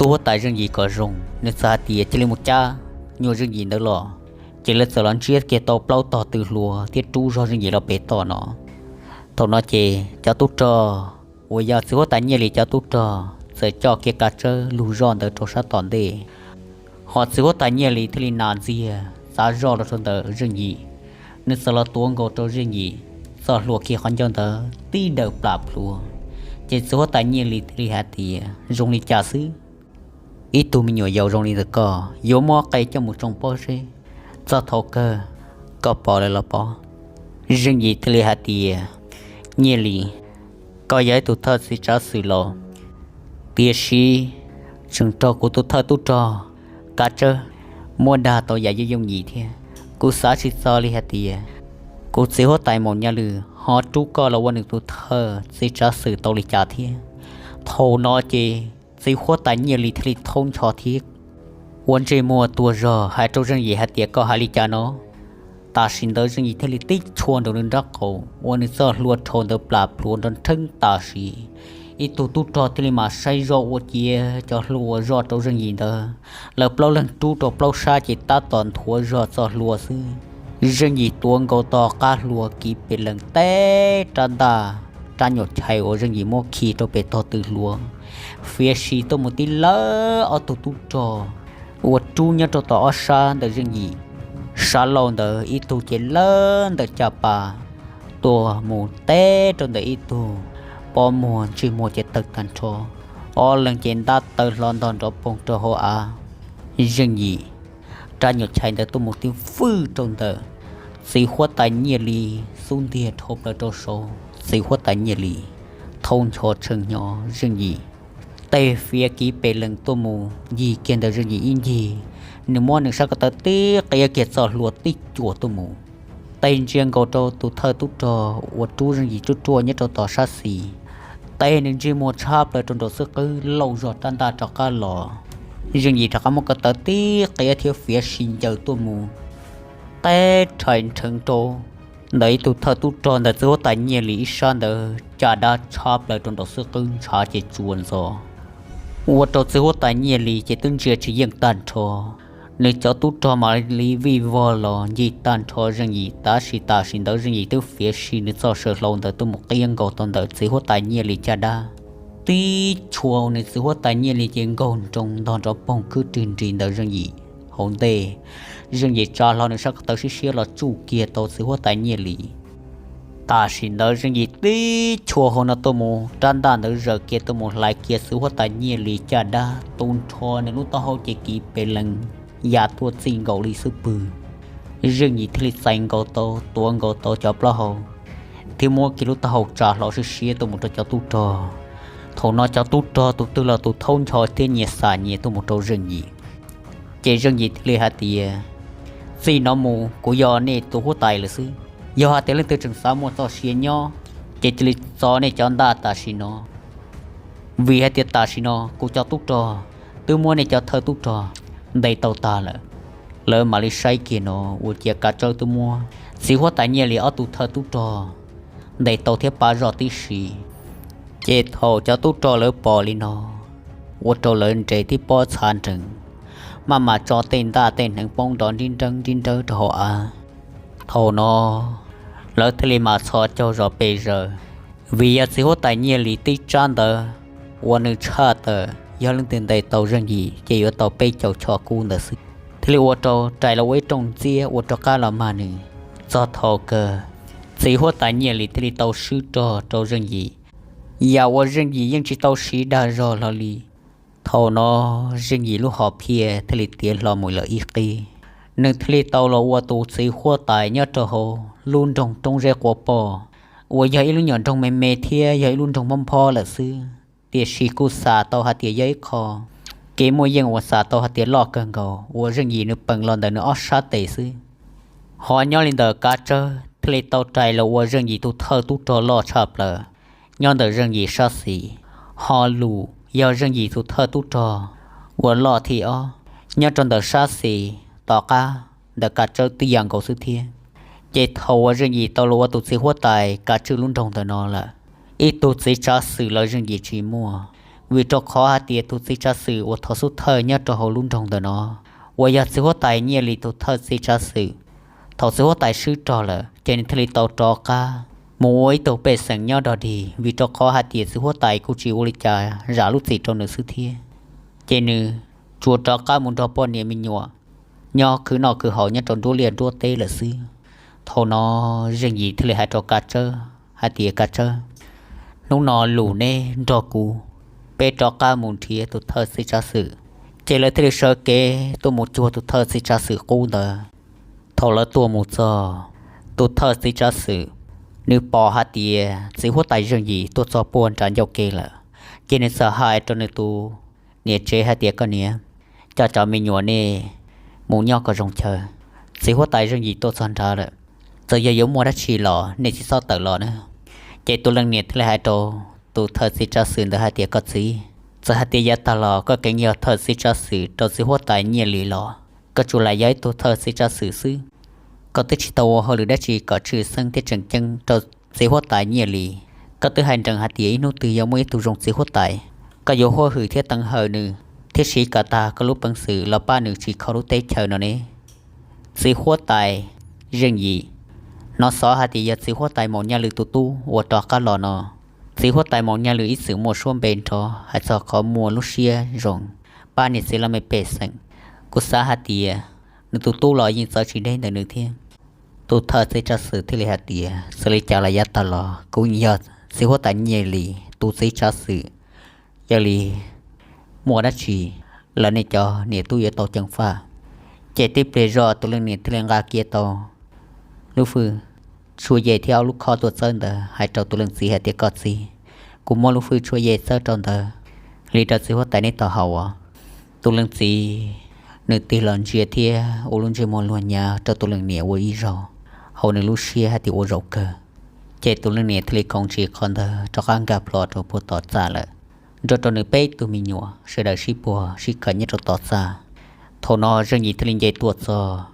tub huab tais Zeej Yim kom zoo, nws txawm hais tias cia li mus cab nyuag Zeej Yim ntawd los. Ces lawv txawm los ntsiab kiag tau plaub tog tw hluas thiab rub zog Zeej Yim los pem tog no. Thaum no ces cov tub rog uas yog txiv huab tais Nyiaj Lis cov tub rog txawm coj kiag kav tsawb lug zoj ntawd rau sab tom ntej, ho txiv huab tais Nyiaj Lis thiaj li nas ntxiag txav zoj los rau ntawm Zeej Yim. Nws txawm los tuav nkaus rau Zeej Yim txoj hlua kiag qhov ncauj ntawd tib daws plam plhuav. Ces txiv huab tais Nyiaj Lis thiaj li hais tias zoo li cas xwb, ib tug me nyuam yaus zoo li ntawm koj yuav muab qe coj mus tsoo pob zeb, txog thaum kawg koj pom lawm los pov? Zeej Yim thiaj li hais tias Nyiaj Lis, koj yog ib tug thawj txiv tsav xwm laus, tiam sis tseem raug kuv tus thawj tub rog kav tsawb muab dag tau yam yooj yooj yim thiab. Kuv xav tsis txog li hais tias kuv txiv huab tais Maum Nyaj Lwm ho rub koj los ua nws tus thawj txiv tsav xwm tau li cas thiab. Thaum no ces txiv huab tais Nyiaj Lis thiaj li thaub ncho thiab ua ntsej muag tuag zog hais rau Zeej Yim hais tias koj hais li cas no? Tam sim ntawd Zeej Yim thiaj li tib tshua nraum nws nrab qaum ua nws txoj hlua rhau ntawd plam plhuav nrov nrheeb tam sim. Ib tug tub rog thiaj li mam saib zoj ua ciav cov hlua uas zoj rau Zeej Yim ntawd, lawv plaub leeg rub rau plaub sab ces tab tom nthuav zog txoj hlua xwb. Zeej Yim tuav nkaus tog qab hlua kiv pes lees teb rab ntaj, rab nyuam chais uas Zeej Yim muab khi rau pem tog tw hlua, fiav si tuaj mus tib lawv ob tug tub rog uas rub nyob rau tom ob sab ntawm Zeej Yim. Sab laug ntawd ib tug ces lawv ntawm caj pas tuaj mus teb rau ntawm ib tug, pob muag ntsej muag ces tawg tag nrho, ob leeg ces ntab taw hlo ntog nrov poog rau hauv av. Zeej Yim rab nyuam chais ntawd tuaj mus tib vwj rau ntawm txiv huab tais Nyiaj Lis xub ntiag dhau plaws rau saud. Txiv huab tais Nyiaj Lis thaub ncho tshee hnyo Zeej Yim, tej fiav kiv pes lees tuaj mus ncig kiag ntawm Zeej Yim ib ncig, nws muab nws sab ko taw tib qiab kiag txoj hlua tib cuam tuaj mus, tej ntsia nkaus rau tus thawj tub rog uas rub Zeej Yim tsuj ruaj nyob rau tom sab xis, tej nws ntsej muag tshab plaws rau nraum xwb qwb lauj zog rab ntaj rov qab los. Zeej Yim rov qab muab ko taw tib qiab thiab fiav si ncaws tuaj mus teb rhais nrheev rau ntawm ib tug thawj tub rog ntawm txiv huab tais Nyiaj Lis ib sab ntawd caj dab tshab plaws rau nraum xwb qwb ntshav ces tsuas ntxov, ua rau txiv huab tais Nyiaj Lis ces twb ntsia tsis yeej tag nrho. Nws cov tub rog mam li vij vog los ncig tag nrho Zeej Yim, tab sis tam sim ntawd Zeej Yim twb fiav si nws txoj saw hlau ntawd tuaj mus qiab nkaus tau ntawm txiv huab tais Nyiaj Lis caj dab, tib tshua nws txiv huab tais Nyiaj Lis ces nkaug nroo ntog nrov poog khwb rig nris ntawm Zeej Yim hauv ntej. Zeej Yim tsa hlo nws sab ko taw siab siab los tsuj kiag tau txiv huab tais Nyiaj Lis. Tam sim ntawd Zeej Yim tib tshua hauv no tuaj mus, rab ntaj ntawd zaws kiag tuaj mus hlais kiag txiv huab tais Nyiaj Lis caj dab tu nrho nws lub taub hau ces kiv pes lees ya tuaj txij nkaus li xub pwg. Zeej Yim thiaj li txais nkaus tau, tuav nkaus tau cov plaub hau thiab muab kiag lub taub hau tsa hlo siab siab tuaj mus rau cov tub rog. Thaum no cov tub rog tus twg los tus thaub ncho thiab nyias xam nyias tuaj mus rau Zeej Yim. Ces Zeej Yim thiaj li hais tias, txij no mus kuv yog nej tus huab tais lawm xwb. Yog hais tias leej twg tseem xav muaj txoj sia nyob, ces cia li txo nej cov ntaj tam sim no, vim hais tias tam sim no kuv cov tub rog twb muab nej cov thawj tub rog ntes tau tag lawm. Lawv mam li saib kiag no ua ciav kav tsawb twb muab txiv huab tais Nyiaj Lis ob tug thawj tub rog ntes tau thiab pab zoj tib si. Ces thaum cov tub rog lawv pom li no, ua rau lawv nres tib pob txha nrees, maj mam tso tej ntaj tej hneev poob nrov nrib nreeb nrib nrawb rau hauv av. Thaum no lawv thiaj li mam txhos caug zos pes zaws, vim yog txiv huab tais Nyiaj Lis tib tsab ntawd uas nws tshaj tawm yog leej twg ntes tau Zeej Yim ces yuav tau peb caug choj kub ntawd xwb. Thiaj li ua rau rais los ua ib rooj ntxiab ua rov qab los mag nws. Txog thaum kawg, txiv huab tais Nyiaj Lis thiaj li tau swb rog rau Zeej Yim, yam uas Zeej Yim yeej tsis tau siv dag zog hlo li. Thaum no Zeej Yim lub hom phiaj thiaj li tiav hlo mus lawm ib qib, nws thiaj li tau los ua tus txiv huab tais nyob rau hauv lub nroog Roob Zeb Quav Poj, uas yog ib lub nyuam nroog me me thiab yog ib lub nroog mob nphob lawm xwb, tiam sis kuj xam tau hais tias yog ib qho kev muaj yeej uas xam tau hais tias loj kawg nkaus uas Zeej Yim nws peem los ntawm nws ob sab tes xwb. Ho nyob li ntawm Kav Tsawb thiaj li tau rais los ua Zeej Yim tus thawj tub rog loj tshaj plaws nyob ntawm Zeej Yim sab xis. Ho Lus yog Zeej Yim tus thawj tub rog uas loj thib ob nyob rau ntawm sab xis tom qab ntawm Kav Tsawb tib yam nkaus xwb thiab. Ces thaum uas Zeej Yim tau los ua tus txiv huab tais kav tswj lub nroog ntawm no lawm, ib tug txiv tsav xwm los Zeej Yim tsis muaj, Vim rau qhov hais tias tus txiv tsav xwm uas thov xub thawj nyob rau hauv lub nroog ntawm no uas yog txiv huab tais Nyiaj Lis tus thawj txiv tsav xwm, thaum txiv huab tais swb rog lawm ces nws thiaj li tau rov qab mus ua ib tug pej xeem nyob dog dig, vim rau qhov hais tias txiv huab tais kuj tsis ua li cas, zam lub txim rau nws xwb thiab. Ces nws tsuas rov qab mus nrog poj niam me nyuam nyob khwv noj khwv haus nyob rau nruab liaj nruab teb lawm xwb. Thaum no Zeej Yim thiaj li hais rau Kav Tsawb hais tias, Kav Tsawb, hnub no lus neb nrog kuv, peb rov qab mus nrhiav tus thawj txiv tsav xwm. Ces lawv thiaj li sawv kev tuaj mus cuag tus thawj txiv tsav xwm qub ntawd. Thaum lawv tuaj mus txog, tus thawj txiv tsav xwm nws pom hais tias txiv huab tais Zeej Yim tuaj txog puag nram ncauj ke lawm, ces nws txawm hais rau nws tus niam tsev hais tias, Koj niam, coj cov me nyuam nej mus nyob kom zoo chaw, txiv huab tais Zeej Yim tuaj txog nrad lawm, txawm yog yuav muaj dab tsi los nej tsis txhob tawm los na. Ces tus leej niam thiaj li hais rau tus thawj txiv tsav xwm ntawd hais tias, Koj txiv, txawm hais tias yav tag los koj kheev yog thawj txiv tsav xwm rau txiv huab tais Nyiaj Lis los koj tsuas lam yog ib tug thawj txiv tsav xwm xwb. Koj twb tsis tau ua hauj lwm dab tsi kom tshwj xeeb thiab tseem ceeb rau txiv huab tais Nyiaj Lis. Koj twb hais nrees hais tias ib hnub twg yuav muaj ib tug zoo txiv huab tais, koj yuav huab hwm thiab teev hawm nws thiab siv kom tag koj lub peev xwm los pab nws tsim kho lub teb chaws no ne. Txiv huab tais Zeej Yim, no xov hais tias yog txiv huab tais Maum Nyaj Lwm tus tub uas rov qab los no. Txiv huab tais Maum Nyaj Lwm ib txwm muaj suab npe nrov hais txog qhov muaj lub siab zoo pab niam txiv laj mej pej xeem. Kuv xav hais tias nws tus tub los yeej txawv tsis deb ntawm nws thiab. Tus thawj txiv tsav xwm thiaj li hais tias, Txawm li cas los yav tag los kuv yog txiv huab tais Nyiaj Lis tus txiv tsav xwm, yog li muaj dab tsi los nej cov niam tub yuav tau ceev faj. Ces tib pliag zog tus leej niam thiaj li nqa kiag tau lub fwj tshuaj yej thiab ob lub khob tuaj txawb ntawd hais rau tus leej txiv hais tias, Koj txiv, kuv muab lub fwj tshuaj yej txawb rau ntawd li rau txiv huab tais neb tau haus os. Tus leej txiv nws tig los ntsia thiab ua lub ntsej muag luag nyav rau tus leej niam ua ib zaug, hauv nws lub siab hais tias ua zaum kawg. Ces tus leej niam thiaj li khoov ntshis qhov ntawd rov qab nkag plho rau puag tom txaj lawm, nrog rau nws peb tug me nyuam sawv daws sib puag sib khawm nyob rau tom txaj. Thaum no Zeej Yim thiaj li nce tuaj txog.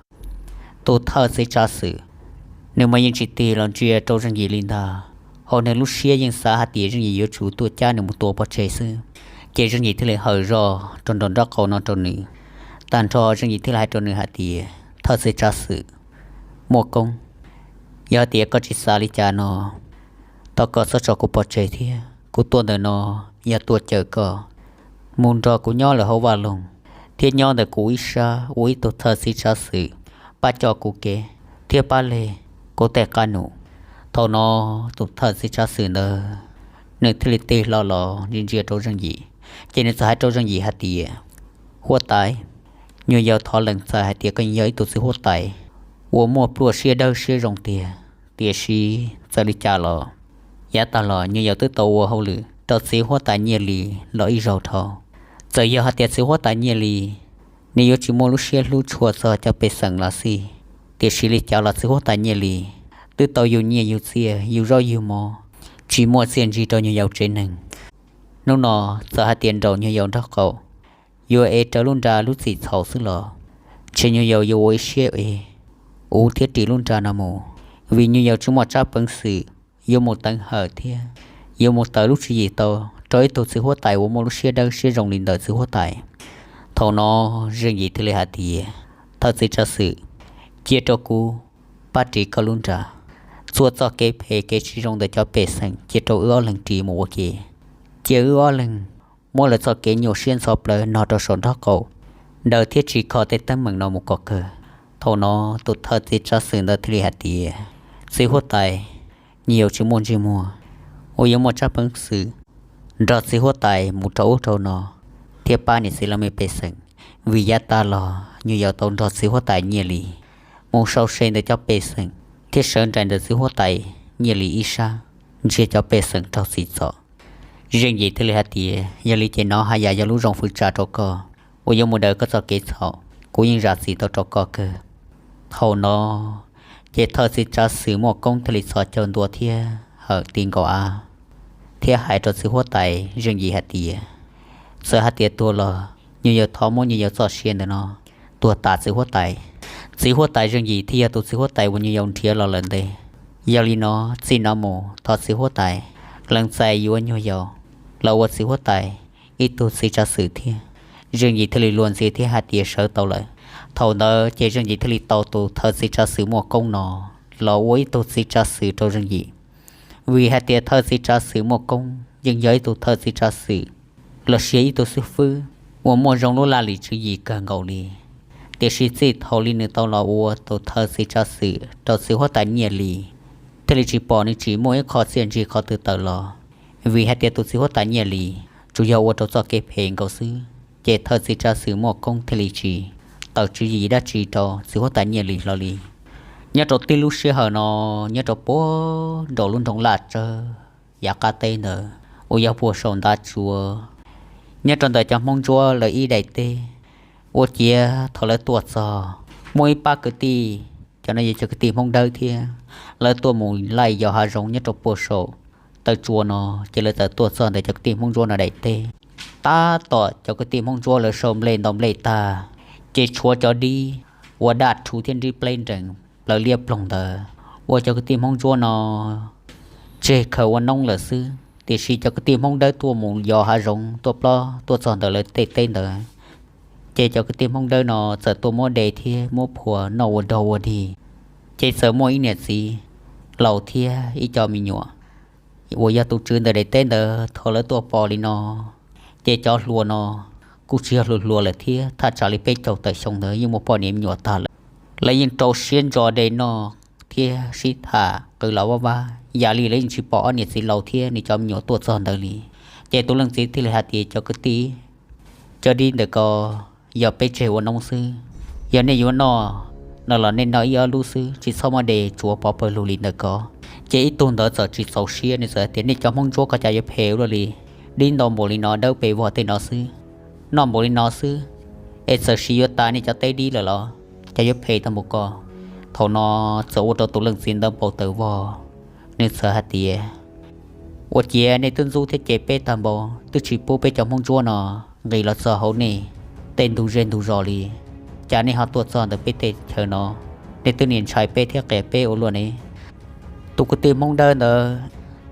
Tus thawj txiv tsav xwm, nws mas yeej tsis tig los ntsia rau Zeej Yim li ntag, hauv nws lub siab yeej xav hais tias Zeej Yim yuav tsum tuaj cab nws mus tua pov tseg xwb. Ces Zeej Yim thiaj li hawm zog rau nraum nraub qaum no rau nws. Tag nrho Zeej Yim thiaj li hais rau nws hais tias, Thawj txiv tsav xwm, Muaj Koob, yog hais tias koj tsis xav li cas no, thov koj txhob tso kuv pov tseg thiab. Kuv tuaj ntawm no yog tuaj caw koj mus nrog kuv nyob lawm hauv vaj loog, thiab nyob ntawm kuv ib sab ua ib tug thawj txiv tsav xwm, pab coj kuv kev thiab pab leg kuv tej qab num. Thaum no tus thawj txiv tsav xwm ntawd nws thiaj li tig hlo los ntsia ntsia rau Zeej Yim, ces nws txawm hais rau Zeej Yim hais tias, Huab tais, nyuag yaus thov lees txais hais tias koj yog ib tug txiv huab tais uas muaj pluaj siab dawb siab zoo tiag, tiam sis txawm li cas los yav tag los nyuag yaus twb tau ua hauj lwm rau txiv huab tais Nyiaj Lis los ib zaug dhau. Txawm yog hais tias txiv huab tais Nyiaj Lis nws yuav tsis muaj lub siab hlub tshua txog cov pej xeem los xij, tiam sis li cas los txiv huab tais Nyiaj Lis twb tau yug nyiaj yug txiaj yug zaub yug mov, tsis muaj txiaj ntsig rau nyuag yaus tsev neeg. Hnub no txawm hais tias nraum nyuag yaus nraub qaum yuav ev rawv lub nra lub txim txhaum xwb los, ntshe nyuag yaus yuav ua ib siab ev uv thiab ris lub nra no mus, vim nyuag yaus tsis muaj tsab peev xwm yuav mus teev hawm thiab yuav mus tawm lub tswv yim tau rau ib tug txiv huab tais uas muaj lub siab dawb siab zoo li ntawm txiv huab tais. Thaum no Zeej Yim thiaj li hais tias, Thawj txiv tsav xwm, cia rau kuv pab ris koj lub nra. Txhua txoj kev phem kev tsis zoo ntawm cov pej xeem cia rau wb ob leeg ris mus ua ke. Cia wb ob leeg muab lawv txoj kev nyuaj siab ntxhov plawv no rau saum nraub qaum, daws thiab tsim kho tej teeb meem no mus kom kawg. Thaum no tus thawj txiv tsav xwm ntawd thiaj li hais tias, Txiv huab tais, nyuag yaus tsis muaj ntsej muag uas yuav muaj tsab peev xwm nrog txiv huab tais mus rau ub rau no thiab pab niam txiv laj mej pej xeem, vim yav tas los nyuag yaus tau nrog txiv huab tais Nyiaj Lis mus sau se ntawm cov pej xeem thiab sawv nraim ntawm txiv huab tais Nyiaj Lis ib sab, nrhiav cov pej xeem raug txim txom. Zeej Yim thiaj li hais tias, Yog li ces nov haj yam yog lub zoo fwm tsa rau koj uas yuav mus daws koj txoj kev txhaum, kuv yeej zam txim tau rau koj kawg. Thaum no ces thawj txiv tsav xwm Muaj Koob thiaj li txhos caug ntua thiab hawm ti nkaus av thiab hais rau txiv huab tais Zeej Yim hais tias, Txawm hais tias tuag los nyuag yaus thov muab nyuag yaus txoj sia ntawm no tuag tas txiv huab tais. Txiv huab tais Zeej Yim thiaj yog tus txiv huab tais uas nyuag yaus nrhiav los lawm ntej. Yog li no txij no mus thov txiv huab tais lees txais yuav nyuag yaus los ua txiv huab tais, ib tug txiv tsav xwm thiab. Zeej Yim thiaj li luag ntxhi thiab hais tias sawv tau lawm. Thaum ntawd ces Zeej Yim thiaj li tau tus thawj txiv tsav xwm Muaj Koob no los ua ib tug txiv tsav xwm rau Zeej Yim, vim hais tias thawj txiv tsav xwm Muaj Koob yeej yog ib tug thawj txiv tsav xwm los sis ib tug xib fwb uas muaj zoo lub laj lim tswv yim kawg nkaus li. Tiam sis txij thaum li nws tau los ua tus thawj txiv tsav xwm rau txiv huab tais Nyiaj Lis, thiaj li tsis pom nws tsim muaj ib qho txiaj ntsig qhov twg tawm los, vim hais tias tus txiv huab tais Nyiaj Lis tsuas yog ua rau txoj kev phem nkaus xwb, ces thawj txiv tsav xwm Muaj Koob thiaj li tsis tawm tswv yim dab tsi rau txiv huab tais Nyiaj Lis hlo li. Nyob rau tib lub sij hawm no, nyob rau puag nraum lub nroog Laj Tsawb yav qab teb ntawd uas yog puag saum Ntav Tsuav, nyob rau ntawm cov Hmoob Ntsuab lawv ib daim teb. Ua ciav thaum lawv tuaj txog, muaj ib pab kwv tij, cov no yog cov kwv tij Hmoob Dawb thiab, lawv tuaj mus laij yos hav zoov nyob rau puag saum Taw Tsua no, ces lawv txawm tuaj txog ntawm cov kwv tij Hmoob Ntsuab no daim teb. Tab tom cov kwv tij Hmoob Ntsuab lawv sau nplej ntau nplej tag, ces tshuav cov dib ua daj rhuv thiab nrib pleb nrees plaws liab ploog ntawd, ua cov kwv tij Hmoob Ntsuab no tseg khaws ua noob lawm xwb. Tiam sis cov kwv tij Hmoob Dawb tuaj mus yos hav zoov tuaj plob tuaj txog ntawm lawv tej teb ntawd, ces cov kwv tij Hmoob Dawb no txawm tuaj muab de thiab muab phua noj ua dog ua dig. Ces txawm muaj ib niam txiv laus thiab ib co me nyuam uas yog tus tswv ntawm daim teb ntawd, thaum lawv tuaj pom li no, ces cov hluas no kuj tsis yog hluas hluas lawm thiab, thaj tsam li peb caug tawm xyoo ntawd yeej muaj poj niam me nyuam tag lawm. Lawv yeej rau siab ntso de noj thiab sib tham qw los vaj vab, yam li lawv yeej tsis pom ob niam txiv laus thiab nws cov me nyuam tuaj txog ntawd li. Ces tus leej txiv thiaj li hais tias, cov kwv tij, cov dib ntawm ko yog peb tseg ua noob xwb. Yog nej yuav noj no los nej noj ib ob lub xwb, tsis txhob muab de tsuav pov pawg lug li ntawm ko. Ces ib tug ntawd txawm tsis txaus siab, nws txawm hais tias, nej cov Hmoob Ntsuab koj cas yuav phem ua luaj li, dib ntau npaum li no dawb pes vog tej no xwb, noj npaum li no xwb, es txawm sis yuav tas nej cov teb dib lawm los cas yuav phem tau npaum ko. Thaum no txawm ua rau tus leej txiv ntawd npau taws vog, nws txawm hais tias, ua ciav nej twb ntxub thiab cem peb tag npaum, twb tsis pub peb cov Hmoob Ntsuab no nqis los txog hauv nej tej ntug zej ntug zos li, cas nej ho tuaj txog ntawm peb teb chaws no, nej twb niaj ntshai peb thiab qias peb ua luaj ne. Tus kwv tij Hmoob Dawb ntawd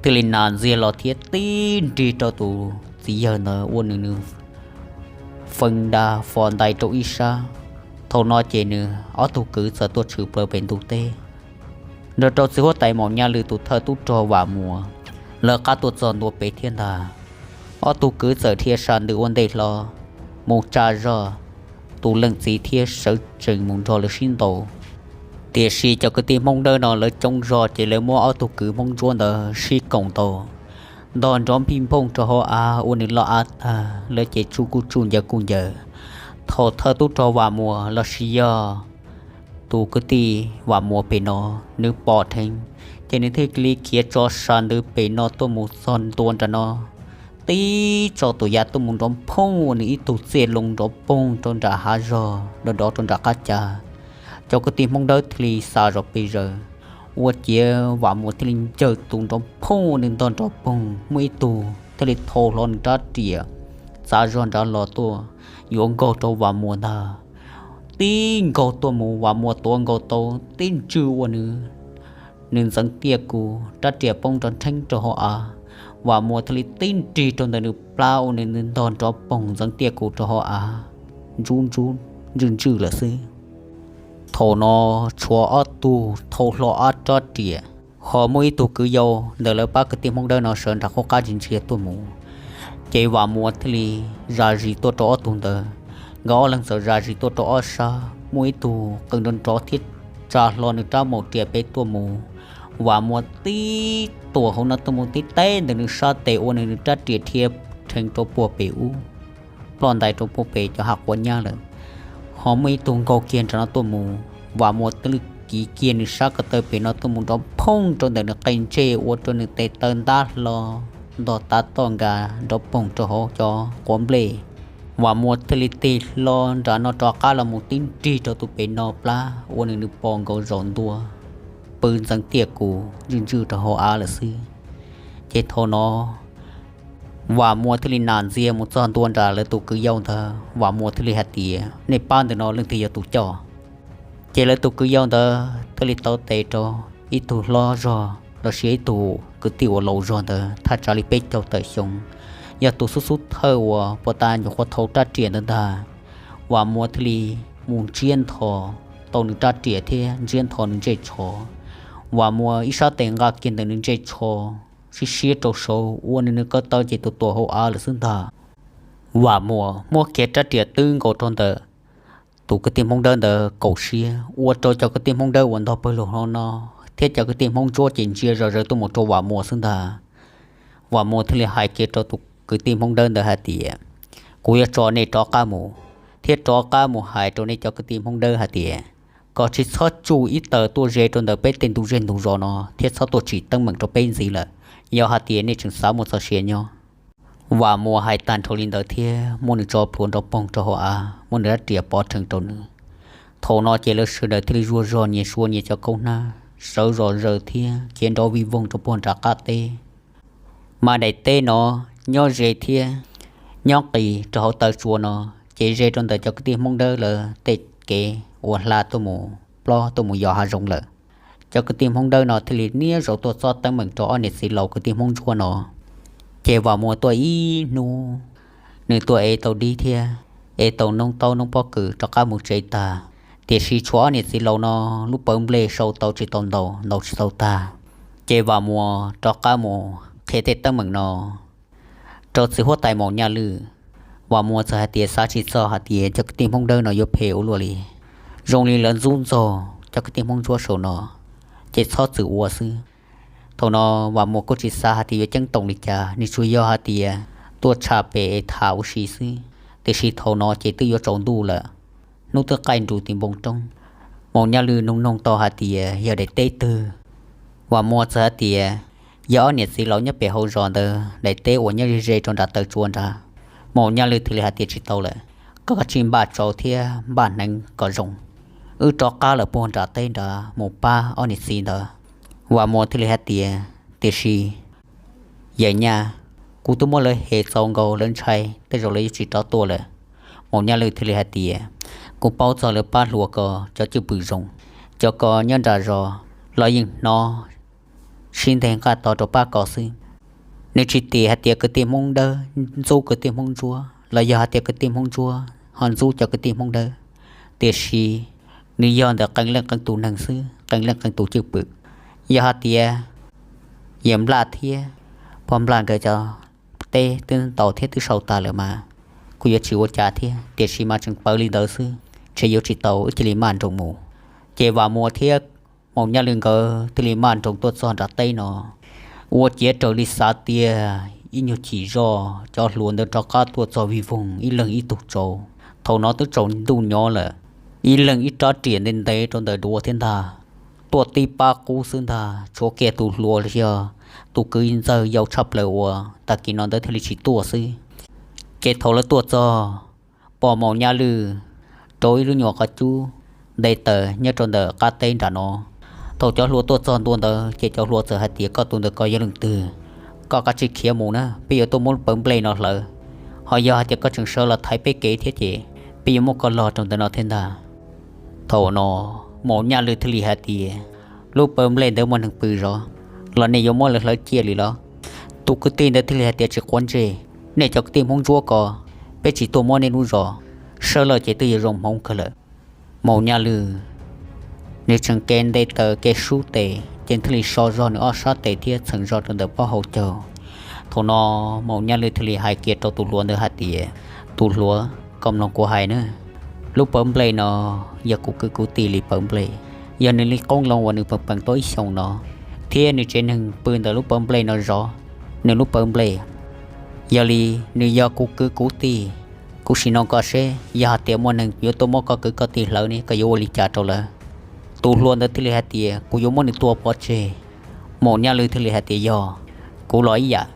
thiaj li nas ntxiag los thiab tib nrig rau tus txiv yawg ntawd ua nws nws feeb nra fo ntais rau ib sab. Thaum no ces nws ob tug kwv txawm tuaj tshwm plaws pem ntug teb, nrog rau txiv huab tais Maum Nyaj Lwm tus thawj tub rog Vam Muas lawv qab tuaj txog ntua pem thiab ntag. Ob tug kwv txawm dhia sa ntws ua ntej hlo mus tsa zog tus leej txiv thiab sawv tsees mus nrog lawv sib ntaus. Tiam sis cov kwv tij Hmoob Dawb no lawv coob zog ces lawv muab ob tug kwv Hmoob Ntsuab ntawd sib koom ntaus, ntog nrov nphij nphooj rau hauv av ua nws loj av tag, lawv ces tsuj kuj tsuj ncaws kuj ncaws. Thaum thawj tub rog Vam Muas los sis yog tus kwv tij Vam Muas pem no nws pom dheev, ces nws thiaj li khiav tso sa ntws pem no tuaj mus txog ntua nram no, tib tso tus yav tuaj mus nrov phooj ua nws ib tug txiaj loo nrov poog rau nram hav zog dov dov rau nram qab cas. Cov kwv tij Hmoob Dawb thiaj li xa zog pes zaws, ua ciav Vam Muas thiaj li ncaws tus nrov phooj ua nws ntog nrov poog, muaj ib tug thiaj li thau hlo nws rab riam txav zog nrad los tuaj yuav nkaug rau Vam Muas ntag. Tib nkaug tuaj mus Vam Muas tuav nkaus tau tib ntswj ua nws, nws ntxeev tiaj kus, rab riam poob nrov nrheeb rau hauv av. Vam Muas thiaj li tib nrig rau ntawm nws plab ua nws ntog nrov poog ntxeev tiaj kus rau hauv av, ntsub ntsub ntswj ntswj lawm xwb. Thaum no tshuav ob tug thau hlo ob rab riam, ho muaj ib tug kwv yau ntawm lawv pab kwv tij Hmoob Dawb no sawv nram qub qab ntsia ntsia tuaj mus. Ces Vam Muas thiaj li zam zis tuaj rau ob tug ntawd, nkawd ob leeg txawm zam zis tuaj rau ob sab, muaj ib tug qw nrov nrov thiab tsa hlo nws rab maum riam pem tuaj mus. Vam Muas tib tuam hauv no tuaj mus tib teb ntawm nws sab tes ua nws nws rab riam dhia rheev rau puag pem ub, ploj ntais rau puag pem cov hav quav nyab lawm. Ho muaj ib tug nkaug kiag nram no tuaj mus, Vam Muas thiaj li kiv kiag nws sab ko taw pem no tuaj mus nrov phooj rau ntawm nws qe ntsej ua rau nws tes taw ntab hlo ntog tav toj nkas nrov poog rau hauv cov quav nplej. Vam Muas thiaj li tig hlo nram no rov qab los mus tib nrig rau tus pem no plab ua nws nws po nkaus zaum ntua, pw ntxeev tiaj kus ntswj ntswj rau hauv av lawm xwb. Ces thaum no Vam Muas thiaj li nam ntxias mus txog ntua nram lawv tus kwv yau ntawd, Vam Muas thiaj li hais tias, nej pab ntawm no leej twg yog tus coj? Ces lawv tus kwv yau ntawd thiaj li tau tes rau ib tug hlob zog los sis ib tug kwv tij uas laus zog ntawd thaj tsam li peb caug tawm xyoo, yog tus xub xub thawj uas puag ta nyuam qhuav thau rab riam ntawd ntag. Vam Muas thiaj li mus ntsiab nthos tau nws rab riam thiab ntsiab nthos nws ntsej tsho. Vam Muas ib sab tes nqa kiag ntawm nws ntsej tsho, siab siab rau saud ua nws nws ko taw ces tus tuam hauv av lawm xwb ntag. Vam Muas muab kiag rab riam twb nkaus rau ntawm tus kwv tij Hmoob Dawb ntawd kaum siab, ua rau cov kwv tij Hmoob Dawb uas ntog pawg lug hlo no thiab cov kwv tij Hmoob Ntsuab ces ntsia zom zaws tuaj mus rau Vam Muas xwb ntag. Vam Muas thiaj li hais kiag rau tus kwv tij Hmoob Dawb ntawd hais tias, kuv yuav tso nej rov qab mus, thiab rov qab mus hais rau nej cov kwv tij Hmoob Dawb hais tias, kom tsis txhob tsuj ib taws tuaj ze rau ntawm peb tej ntug zej ntug zos no thiab txhob tuaj tsim teeb meem rau peb ntxiv lawm, yog hais tias nej tseem xav muaj txoj sia nyob. Vam Muas hais tag nrho li ntawd thiab muab nws tso plhuav nrov poog rau hauv av, muab nws rab riam pov rhees rau nws. Thaum no ces lawv sawv daws thiaj li zuag zog nyias sua nyias cov kaub hnab, sawv zom zaws thiab khiav nrov vij voog rau puag nram qab teb. Mas daim teb no nyob ze thiab nyob qis rau hauv taw tsua no, ces ze rau ntawm cov kwv tij Hmoob Dawb lawv tej kev uas hla tuaj mus plob tuaj mus yos hav zoov lawm. Cov kwv tij Hmoob Dawb no thiaj li niaj zaus tuaj txob teeb meem rau ob niam txiv laus kwv tij Hmoob Ntsuab no. Ces Vam Muas tuaj ib hnub, nws tuaj ev tau dib thiab ev tau noob taub noob pob kws rov qab mus tsev tag, tiam sis tshuav ob niam txiv laus no lub pawv nplej sau tau tsis tau ntau, ntaus tsis tau tag. Ces Vam Muas rov qab mus qhia tej teeb meem no rau txiv huab tais Maum Nyaj Lwj. Vam Muas txawm hais tias xav tsis txog hais tias cov kwv tij Hmoob Dawb no yuav phem ua luaj li, zoo li lawv ntxub ntxaug cov kwv tij Hmoob Ntsuab saum no, ces txhob txwm ua xwb. Thaum no Vam Muas kuj tsis xav hais tias yuav ceeb toom li cas, nws tsuas yog hais tias tuaj tshaj pem es tham ua si xwb. Tiam sis thaum no ces twb yuav tsaus ntuj lawm, hnub twb qaij nrus tim npoo roob. Maum Nyaj Lwj noog noog tau hais tias yog daim teb twg, Vam Muas txawm hais tias yog ob niam txiv laus nyob pem hauv zos ntawd daim teb uas nyob ze ze rau nram taw tsua nrad. Maum Nyaj Lwj thiaj li hais tias tsis tau lawm, koj kav tsij npaj tsau thiab npaj hneev kom zoo, wb rov qab lawm puag nram teb nrad mus pab ob niam txiv ntawd. Vam Muas thiaj li hais tias, tiam sis yawm Nyaj, kuv twb muab lawv hem txaus nkaus, lawv ntshai, tej zaum lawv yuav tsis rov tuaj lawm. Maum Nyaj Lwj thiaj li hais tias, kuv paub txog lawv pab hluas ko cov cwj pwm zoo, cov ko nyob nram zos los yeej hnov sib nteg nqaj to rau pab ko xwb. Nws tsis tim hais tias kwv tij Hmoob Dawb ntxub kwv tij Hmoob Ntsuab los yog hais tias kwv tij Hmoob Ntsuab ho ntxub cov kwv tij Hmoob Dawb, tiam sis nws yog ntawm qee leej qee tus neeg xwb, qee leej qee tus cwj pwm. Yog hais tias yawm Nplaj thiab pog Nplaj nkawd cov teb twb ntaus thiab twb sau tas lawm mas kuj yuav tsis ua cas thiab, tiam sis mas tseem pawv li ntawd xwb, ntshe yuav tsis tau, wb cia li maj nroos mus. Ces Vam Muas thiab Maum Nyaj Lwj nkawd thiaj li maj nroos tuaj txog nram teb no, ua ciav raws li xav tiag, ib nyuag chim zoj cov hluas ntawd rov qab tuaj txog vij voog ib leeg ib tug tsaus. Thaum no twb tsaus ntuj nyob lawm, ib leeg ib rab riam ntev ntev rau ntawm duav thiab ntag, tuaj tib pab qub xwb ntag, tshuav kiag tus hluas los yog tus kwv ntxawg yau tshaj plaws uas tag kis no ntawd thiaj li tsis tuaj xwb. Ces thaum lawv tuaj txog, pom Maum Nyaj Lwj rau ib lub nyuam qhov cub nte taws nyob rau ntawm qab teb nram no. Thaum cov hluas tuaj txog ntua ntawd ces cov hluas txawm hais tias, koj tus ntawm ko yog leej twg? Koj kav tsij khiav mus na, peb yuav tuaj muab lub pawv nplej no hlawv. Ho yog hais tias koj tseem sawv los thaiv peb kev thiab ces peb yuav muab koj log rau ntawm no thiab ntag. Thaum no Maum Nyaj Lwj thiaj li hais tias, lub pawv nplej ntawd muaj neeg pw zov los nej yuav muab lawv hlawv ciaj li los? Tus kwv tij ntawd thiaj li hais tias, tsis quav ntsej, nej cov kwv tij Hmoob Ntsuab ko, peb tsis tuaj muab nej lub zos, sawv lawm ces twb yuav zoo hmoov kawg lawm. Maum Nyaj Lwj nws tseem kev nte taws kev sub tes ces thiaj li so zog nws ob sab tes thiab txheem zog rau ntawm pob hauv caug. Thaum no Maum Nyaj Lwj thiaj li hais kiag rau tus hluas ntawd hais tias, tus hluas, koj mloog kuv hais na, lub pawv nplej no yog kuv kwv kuv tij li pawv nplej, yog nws li qoob loo uas nws peem peem tau ib xyoos no, thiab nws tsev neeg pw ntawm lub pawv nplej no zov nws lub pawv nplej. Yog li nws yog kuv kwv kuv tij. Kuv sim nug koj seb, yog hais tias muaj neeg yuav tuaj muab koj kwv koj tij hlawv ne, koj yuav ua li cas rau lawv? Tus hluas ntawd thiaj li hais tias, kuv yuav muab nws tua pov tseg. Maum Nyaj Lwj thiaj li hais tias, yog kuv los ib yam.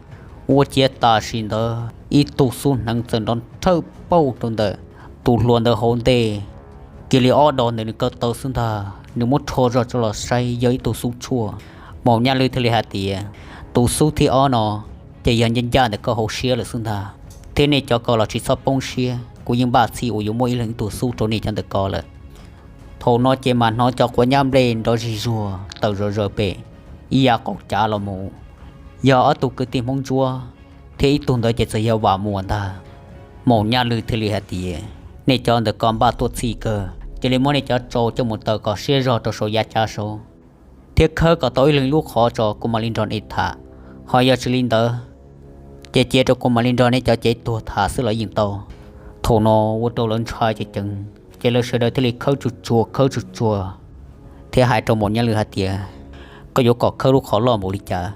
Ua ciav tam sim ntawd ib tug xub hneev txawm nrov nrhawj pauj rau ntawm tus hluas ntawd hauv ntej, cia li ob do ntawm nws ko taw xwb ntag. Nws muab rho zog tso los saib yog ib tug xub tshuaj. Maum Nyaj Lwj thiaj li hais tias, tus xub thib ob no ces yog ncaj ncaj ntawm koj hauv siab lawm xwb ntag, thiab nej cov ko los tsis txhob poob siab, kuv yeej npaj txhij uas yuav muab ib leeg ib tug xub rau nej cov ntawm ko lawm. Thaum no ces mas hnov cov quav nyab nplej nrov zig zuag tawm zom zaws pem ib yav qaum cav los mus. Yog ob tug kwv tij Hmoob Ntsuab thiab ib tug ntawd ces txawm yog Vam Muas ntag. Maum Nyaj Lwm thiaj li hais tias, nej cov ntawm ko npaj tuaj txhij kawg, cia li muab nej cov tsau coj mus taws kom siab zog rau saum yav cav saud, thiab khawb kom tau ib leeg lub qhov tso kuv mam li nrog nej tham. Ho yog tsis li ntawd, ces cia rau kuv mam li nrog nej cov cev tuag tham xwb los yeej tau. Thaum no ua rau lawv ntshai ceev ceev, ces lawv sawv daws thiaj li khawb tsuag tsuag khawb tsuag tsuag, thiab hais rau Maum Nyaj Lwm hais tias, koj yuav kom khawb lub qhov loj npaum li cas?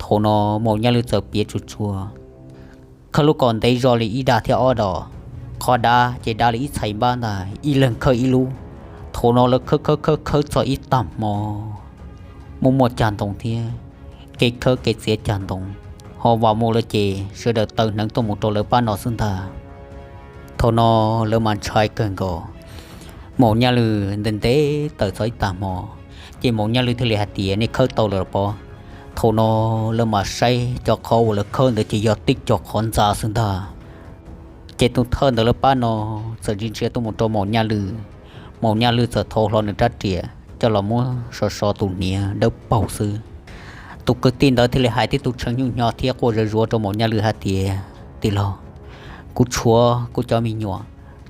Thaum no Maum Nyaj Lwm txawm piav tsuag tsuag, khawb lub kom ntev zog li ib dag thiab ob dos, qhov dav ces dav li ib txhais npab ntag, ib leeg khawb ib lub. Thaum no lawv khawb khawb khawb khawb txog ib tag hmo, muaj muaj cag ntoo thiab, kev khawb kev txiav cag ntoo, ho Vam Muas lawv ces sawv daws taw hneev tuaj mus rau lawv pab no xwb ntag. Thaum no lawv mas ntshai kawg nkaus. Maum Nyaj Lwm ntev ntev tawm txog ib tag hmo, ces Maum Nyaj Lwm thiaj li hais tias, nej khawb tau lawm los pob? Thaum no lawv mas saib cov qhov uas lawv khawb ntawd ces yog tib co qhov ntxa xwb ntag. Ces tus thawj ntawm lawv pab no txawm ntsia ntsia tuaj mus rau Maum Nyaj Lwm. Maum Nyaj Lwm txawm thau hlo nws rab riam coj los muab so so tus hniav dawb paug xwb. Tus kwv tij ntawd thiaj li hais tib tug tshee nyuj nyo thiab quaj zuj zus rau Maum Nyaj Lwm hais tias, tij laug, kuv tshuav kuv cov me nyuam,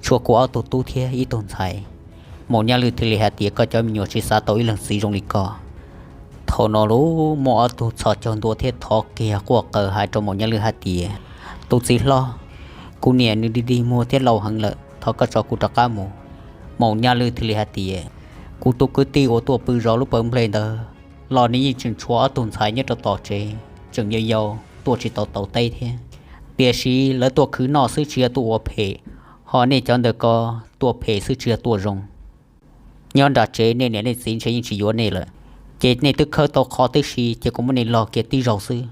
tshuav kuv ob tug tub thiab ib tug ntxhais. Maum Nyaj Lwm thiaj li hais tias, koj cov me nyuam tsis xav tau ib leeg txiv zoo li koj. Thaum no lub muaj ob tug txhos caug ntua thiab thov kiag quaj qw hais rau Maum Nyaj Lwm hais tias, tus txiv hlob, kuv niam nws dig dig muag thiab laus heev lawm, thov koj tso kuv rov qab mus. Maum Nyaj Lwm thiaj li hais tias, kuv tus kwv tij uas tuaj pw zov lub pawg nplej ntawd los nws yeej tseem tshuav ob tug ntxhais nyob rau tom tsev tseem yau yau tuaj tsis tau tau teb thiab, tiam sis lawv tuaj khwv noj xwb tsis yog tuaj ua phem, ho nej cov ntawm ko tuaj phem xwb tsis yog tuaj zoo. Nyob nram tsev nej niam nej txiv ntshe yeej tsis yuav nej lawm, ces nej twb khawb tau qhov tib si ces kuv muab nej log kiag tib zaug xwb.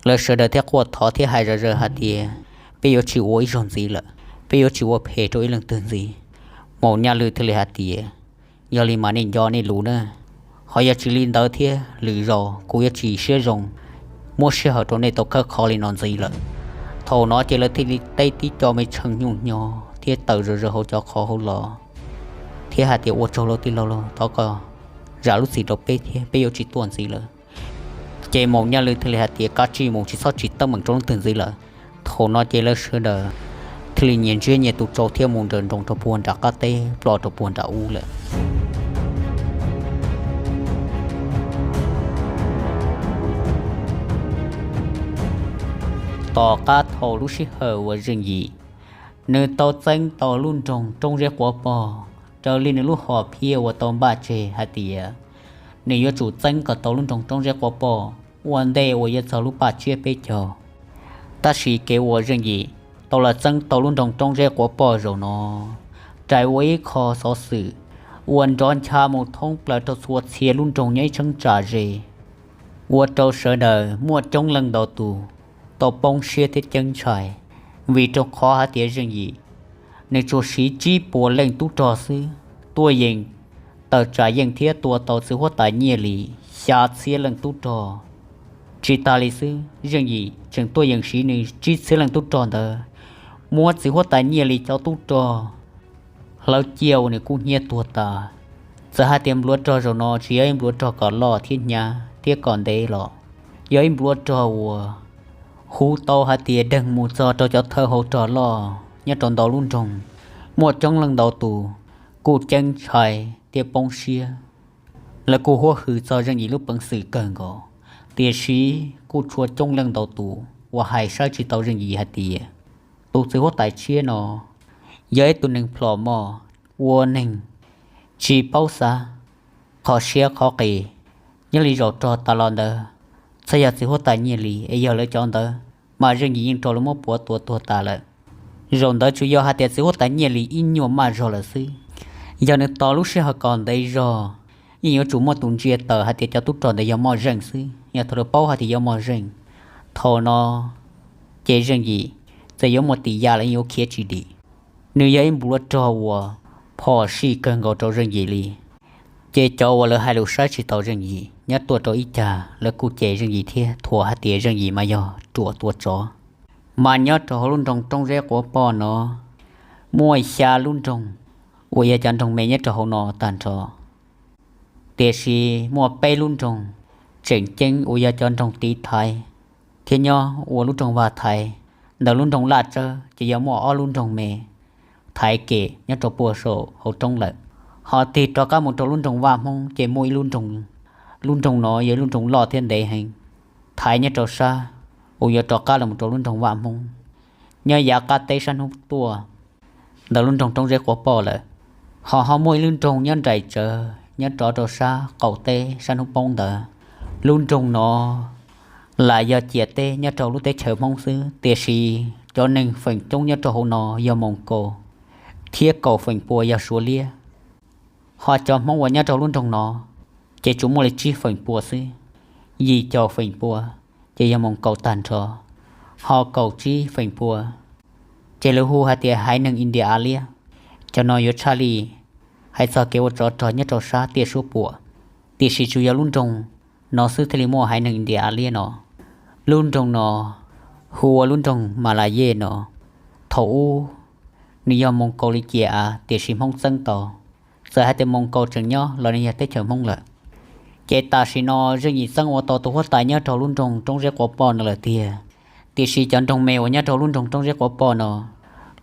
Lawv sawv daws thiaj quaj thov thiab hais zom zaws hais tias, peb yuav tsis ua ib zaug ntxiv lawm, peb yuav tsis ua phem rau ib leej twg ntxiv. Maum Nyaj Lwm thiaj li hais tias, yog li mas nej nco nej lus na, ho yog tsis li ntawd thiab lwm zaus kuv yuav tsis siab zoo muab sij hawm rau nej tau khawb qhov li no ntxiv lawm. Thaum no ces lawv thiaj li teb tib co me tshee nyuj nyo thiab taws zom zaws hauv cov qhov hauv los thiab hais tias, ua tsaug lauj tij laug lauj, thov koj zam lub txim rau peb thiab peb yuav tsis tuaj ntxiv lawm. Ces Maum Nyaj Lwm thiaj li hais tias, kav tsij mus, tsis txhob tsim teeb meem rau leej twg ntxiv lawm. Thaum no ces lawv sawv daws thiaj li nyias ntsiab nyias tus tsau thiab mus nrawm nroos rau puag nram qab teb ploj rau puag nram ub lawm. Tom qab thaum lub sij hawm uas Zeej Yim nws tau txeeb tau lub nroog Roob Zeb Quav Poj, raws li nws lub hom phiaj uas tau npaj tseg hais tias nws yuav tsum txeeb kom tau lub nroog Roob Zeb Quav Poj ua ntej uas yuav txog lub paj tsiab peb caug. Tab sis kev uas Zeej Yim tau los txeeb tau lub nroog Roob Zeb Quav Poj zaum no, rais ua ib qho xov xwm uas nrov ncha mus thoob plaws rau txhua txhia lub nroog nyob ib cheeb tsam ze, ua rau sawv daws muaj coob leej ntau tus tau poob siab thiab ceeb ntshai, vim rau qhov hais tias Zeej Yim nws tsuas siv tsib puas leej tub rog xwb tuaj yeem tawm tsam yeej thiab tua tau txiv huab tais Nyiaj Lis xya txhiab leej tub rog. Tsis tas li xwb, Zeej Yim tseem tuaj yeem siv nws tsib txhiab leej tub rog ntawd muab txiv huab tais Nyiaj Lis cov tub rog hlawv ciaj ua nws kub hnyiab tuag tas. Txawm hais tias npluav rog zaum no tsis yog ib npluav rog kom loj thiab hnyav thiab kom ntev los, yog ib npluav rog uas hu tau hais tias deeg mus txog rau cov thawj hauv rog loj nyob rau ntau lub nroog, muaj coob leej ntau tus kuj ceeb ntshai thiab poob siab. Lawv kuj huab hwm txog Zeej Yim lub peev xwm kawg nkaus, tiam sis kuj tshuav coob leej ntau tus uas hais saib tsis tau Zeej Yim hais tias, tus txiv huab tais tshiab no yog ib tug neeg plhom mom, ua neeg tsis paub xav, qhov siab qhov qis. Nyob li zaum rog tas los ntawd, txhaj yog txiv huab tais Nyiaj Lis es yog lawv cov ntawd, mas Zeej Yim yeej raug lawv muab puav tua tuag tas lawm. Zaum ntawd tsuas yog hais tias txiv huab tais Nyiaj Lis ib nyuag maj zog lawm xwb. Yog nws tos lub sij hawm kom ntev zog, yeej yuav tsum muaj tus ntsia tawm hais tias cov tub rog ntawd yog Moj Zeej xwb. Yog thaum lawv paub hais tias yog Moj Zeej, thaum no ces Zeej Yim txawm yuav muaj tis ya los yuav khiav tsis dim. Nws yog ib npluav rog uas phom sij kawg nkaus rau Zeej Yim li. Ces cov uas lawv hais lus saib tsis taus Zeej Yim nyob tuaj rau ib cag, lawv kuj cem Zeej Yim thiab thuam hais tias Zeej Yim mas yog ruam tua tsov. Mas nyob rau hauv lub nroog Roob Zeb Quav Poj no, muaj xya lub nroog uas yog cov nroog me nyob rau hauv no tag nrho. Tiam sis muaj peb lub nroog tseem ceeb uas yog cov nroog tiv thaiv thiab nyob ua lub nroog Vaj Thaiv. Ntawm lub nroog Laj Tsawb ces yog muaj ob lub nroog me Thaiv kem nyob rau puag saum hauv roob lawm. Ho tig rov qab mus rau lub nroog Vaj Hmoob ces muaj ib lub nroog, lub nroog no yog ib lub nroog loj thiab ntev heev, Thaiv nyob rau sab uas yuav rov qab los rau lub nroog Vaj Hmoob, nyob yav qab teb sab hnub tuaj. Ntawm lub nroog Roob Zeb Quav Poj lawm, ho ho muaj ib lub nroog nyob nraim tsawv nyob rov rau sab qaum teb sab hnub poob ntawd. Lub nroog no lam yog ciam teb nyob rau lub teb chaws Hmoob xwb, tiam sis cov neeg feem coob nyob rau hauv no yog Moos Kaus, thiab kaum feem pua yog Suav liab. Ho cov Hmoob uas nyob rau lub nroog no ces tsuas muaj li tsib feem pua xwb, yim caum feem pua ces yog Moos Kaus tag nrho, ho kaum tsib feem pua ces lawv hu hais tias haiv neeg India A Liab. Cov no yuav tshaj li hais txog kev ua tsov rog nyob rau sab tiaj suab puam, tiam sis tsuas yog lub nroog no xwb thiaj li muaj haiv neeg India A Liab no. Lub nroog no hu ua lub nroog Mas Las Yej no. Thaum ub nws yog Moos Kaus li ciam av, tiam sis Hmoob txeeb tau. Txawm hais tias Moos Kaus tseem nyob los nws yog teb chaws Hmoob lawm. Ces tam sim no Zeej Yim txeeb ua tau tus huab tais nyob rau lub nroog Roob Zeb Quav Poj no lawm tiag, tiam sis cov nroog me uas nyob rau lub nroog Roob Zeb Quav Poj no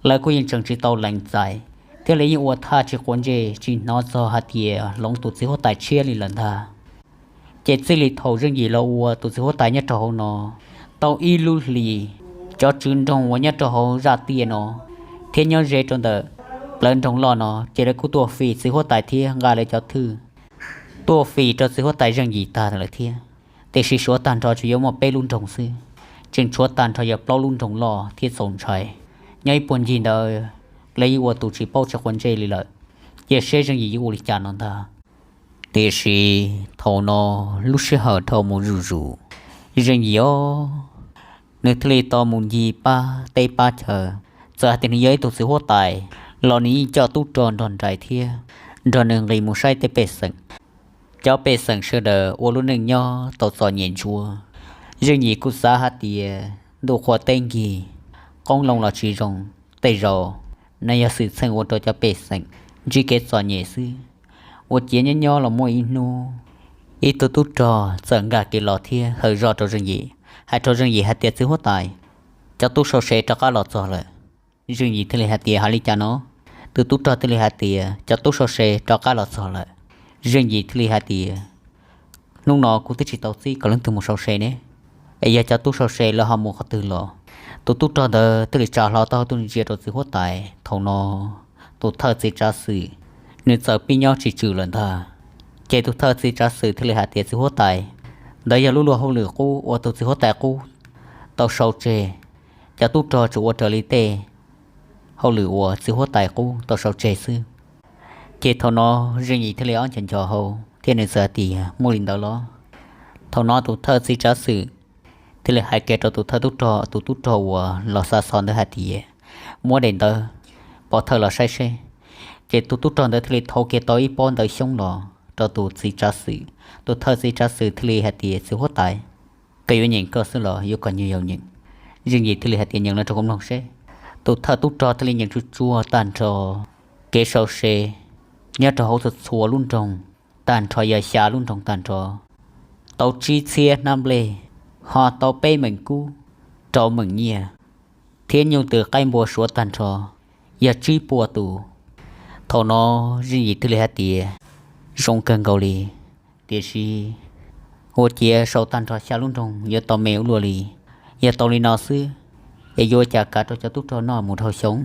lawv kuj yeej tseem tsis tau lees txais, thiab lawv yeej ua thaj tsis quav ntsej tsis hnov txog hais tias hloov tus txiv huab tais tshiab li lawm ntag. Ces txij li thaum Zeej Yim los ua tus txiv huab tais nyob rau hauv no tau ib lub hlis, cov tswv nroog uas nyob rau hauv zaj tiaj no thiab nyob ze rau ntawm plawv nroog loj no ces lawv kuj tuaj fim txiv huab tais thiab nqa lawv cov thwj tuaj fim rau txiv huab tais Zeej Yim tag lawm thiab. Tiam sis suav tag nrho tsuas yuav muaj peb lub nroog xwb, tseem tshuav tag nrho yog plaub lub nroog loj thiab txaus ntshai. Nyob ib puag ncig ntawd lawv yeej ua tus tsis paub tsis quav ntsej li lawm, cia seb Zeej Yim yuav ua li cas no ntag. Tiam sis thaum no lub sij hawm dhau mus zuj zus, Zeej Yim os, nws thiaj li tau mus ncig pab teb pab chaw. Txawm hais tias nws yog ib tug txiv huab tais los nws yeej coj tub rog nrog nraim thiab nrog nws nqis mus saib tej pej xeem. Cov pej xeem sawv daws ua lub neej nyob tau txom nyem ntsuav. Zeej Yim kuj xav hais tias ntuj qhua teb nkig, qoob loo los tsis zoo, tej zaum no yog xwm txheej ua rau cov pej xeem ntsib kev txom nyem xwb. Ua ciav nyob nyob los muaj ib hnub, ib tug tub rog txawm nkag kev los thiab hawm zog rau Zeej Yim, hais rau Zeej Yim hais tias, txiv huab tais, cov tub sau se rov qab los txog lawm. Zeej Yim thiaj li hais tias, hais li cas no? Tus tub rog thiaj li hais tias, cov tub sau se rov qab los txog lawm. Zeej Yim thiaj li hais tias, hnub no kuv twb tsis tau txib kom leej twg mus sau se ne, es yog cov tub sau se lawv ho mus qhov twg los? Tus tub rog ntawd thiaj li tsa hlo taub hau tuaj ntsia rau txiv huab tais. Thaum no tus thawj txiv tsav xwm nws txawm pib nyob tsis tswm lawm ntag. Ces tus thawj txiv tsav xwm thiaj li hais tias, txiv huab tais, ntawd yog lub luag hauj lwm qub uas tus txiv huab tais qub tau sau tseg. Cov tub rog tsuas ua raws li tej hauj lwm uas txiv huab tais qub tau sau tseg xwb. Ces thaum no Zeej Yim thiaj li ob nco nco hau thiab nws txawm hais tias, muaj li ntawd los? Thaum no tus thawj txiv tsav xwm thiaj li hais kiag rau tus thawj tub rog, tus tub rog uas los xa xov ntawd hais tias, muab daim ntawv pov thawj los saib seb. Ces tus tub rog ntawd thiaj li thau kiag tau ib pob ntawv xyoob los rau tus txiv tsav xwm. Tus thawj txiv tsav xwm thiaj li hais tias, txiv huab tais, koj yuav nyeem koj xwb los yuav kom nyuag yaus nyeem? Zeej Yim thiaj li hais tias, nyeem los rau kuv mloog seb. Tus thawj tub rog thiaj li nyeem tsuag tsuag tag nrho kev sau se nyob rau hauv txhua txhua lub nroog, tag nrho yog xya lub nroog tag nrho, tau tsib txhiab hnab nplej, ho tau peb meem kub, rau meem nyiaj, thiab nyuj twm qaib npua suav tag nrho yog tsib puas tus. Thaum no Zeej Yim thiaj li hais tias, zoo kawg nkaus li, tiam sis ua ciav sau tag nrho xya lub nroog yuav tau me ua luaj li. Yog tau li no xwb, es yuav ua cas kav rau cov tub rog noj mus dhau xyoo?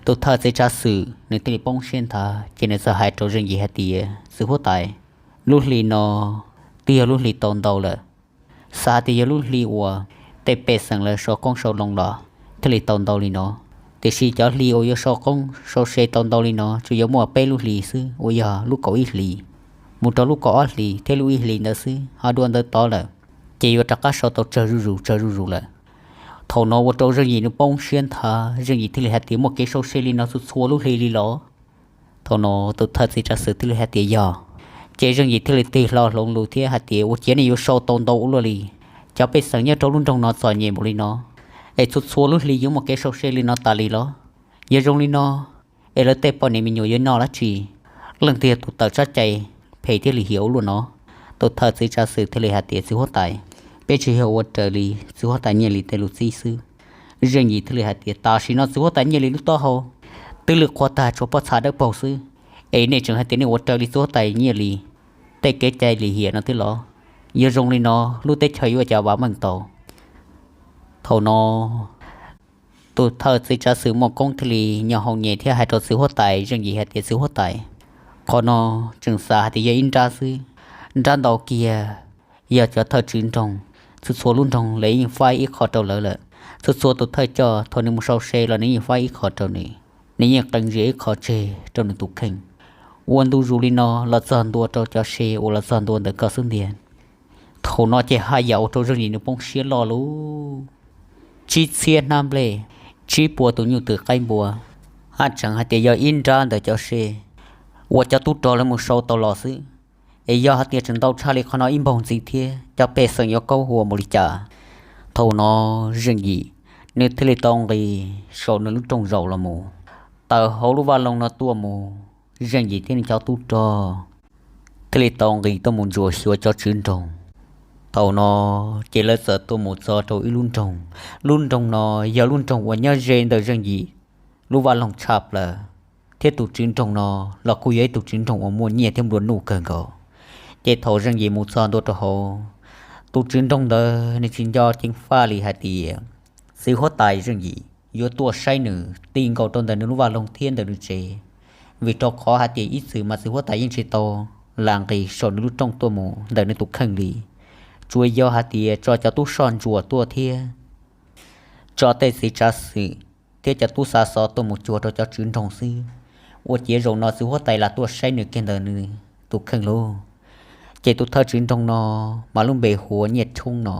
Tus thawj txiv tsav xwm nws thiaj li poob siab nthav, ces nws txawm hais rau Zeej Yim hais tias, txiv huab tais, lub hli no twb yog lub hli tau ntau lawm. Xav tias yog lub hli uas tej pej xeem lawv sau qoob sau loo los thiaj li tau ntau li no, tiam sis cov hli uas yuav sau qoob sau se tau ntau li no tsuas yuav muaj peb lub hli xwb uas yog lub kaum ib hlis mus rau lub kaum ob hlis thiab lub ib hlis ntawd xwb, ho dua ntawd tod lawm ces yuav rov qab sau tau tsawg zuj zus tsawg zuj zus lawm. Thaum no ua rau Zeej Yim nws poob siab nthav, Zeej Yim thiaj li hais tias, muaj kev sau se li no txhua txhua lub hli li los? Thaum no tus thawj txiv tsav xwm thiaj li hais tias, yog. Ces Zeej Yim thiaj li tig hlo hloov lus thiab hais tias, ua ciav nej yuav sau tau ntau ua luaj li, cov pej xeem nyob rau lub nroog no txom nyem npaum li no, es txhua txhua lub hli yuav muaj kev sau se li no tas li los? Yog zoo li no, es lawv tej poj niam me nyuam yuav noj dab tsi? Leej twg yog tus tawm tsab cai phem thiab lim hiam ua luaj no? Tus thawj txiv tsav xwm thiaj li hais tias, txiv huab tais, peb tsis yog ua raws li txiv huab tais Nyiaj Lis tej lus txib xwb. Zeej Yim thiaj li hais tias, Tam sim no txiv huab tais Nyiaj Lis lub taub hau twb lwj qhuav tag tshuav pob txha dawb paug xwb, es nej tseem hais tias nej ua raws li txiv huab tais Nyiaj Lis tej kev cai lim hiam no thiab los? Yog zoo li no, lub teb chaws yuav ua cas vam meej tau? Thaum no tus thawj txiv tsav xwm Muaj Koob thiaj li nyo hau nyem thiab hais rau txiv huab tais Zeej Yim hais tias, Txiv huab tais, qhov no tseem xav hais tias yog ib nrab xwb, nrab ntau kiag yog cov thawj tswv nroog, txhua txhua lub nroog lawv yeej faib ib qho rau lawv lawm. Txhua txhua tus thawj coj thaum nws mus sau se los nws yeej faib ib qho rau nws, nws yeej qee zia ib qho tseg rau nws tus kheej. Ua ntu zus li no los txog ntua rau cov se uas los txog ntua ntawm koj xwb ntiag. Thaum no ces haj yam ua rau Zeej Yim nws poob siab loj lub tsib txhiab hnab nplej, tsib puas tus nyuj twm qaib npua, haj tseem hais tias yog ib nrab ntawm cov se uas cov tub rog lawv mus sau tau los xwb. Es yog hais tias tseem ntau tshaj li qhov no ib npaug ntxiv thiab, cov pej xeem yuav kaub hua mus li cas? Thaum no Zeej Yim nws thiaj li tau nqis saum nws lub rooj zaum los mus, tawm hauv lub vaj loog no tuaj mus. Zeej Yim thiab nws cov tub rog thiaj li tau nqis tuaj mus ntsuam xyuas cov tswv nroog. Thaum no ces lawv txawm tuaj mus txog rau ib lub nroog. Lub nroog no yog lub nroog uas nyob ze ntawm Zeej Yim lub vaj loog tshaj plaws, thiab tus tswv nroog no los kuj yog ib tug tswv nroog uas muaj nyiaj thiab nplua nuj kawg nkaus. Ces thaum Zeej Yim mus txog ntua rau hauv, tus tswv nroog ntawd nws tsis nco ceev faj li hais tias txiv huab tais Zeej Yim yuav tuaj saib nws ti nkaus rau ntawm nws lub vaj loog thiab ntawm nws tsev, vim rau qhov hais tias ib txwm mas txiv huab tais yeej tsis tau lam nqis saum nws lub rooj tuaj mus ntawm nws tus kheej li. Tsuas yog hais tias tso cov tub soj ntsuam tuaj thiab tso tej txiv tsav xwm thiab cov tub xa xov tuaj mus cuag rau cov tswv nroog xwb, ua ciav zaum no txiv huab tais lam tuaj saib nws kiag ntawm nws tus kheej lauj. Ces tus thawj tswv nroog no mas lub npe hu ua Nyiaj Tshoob no.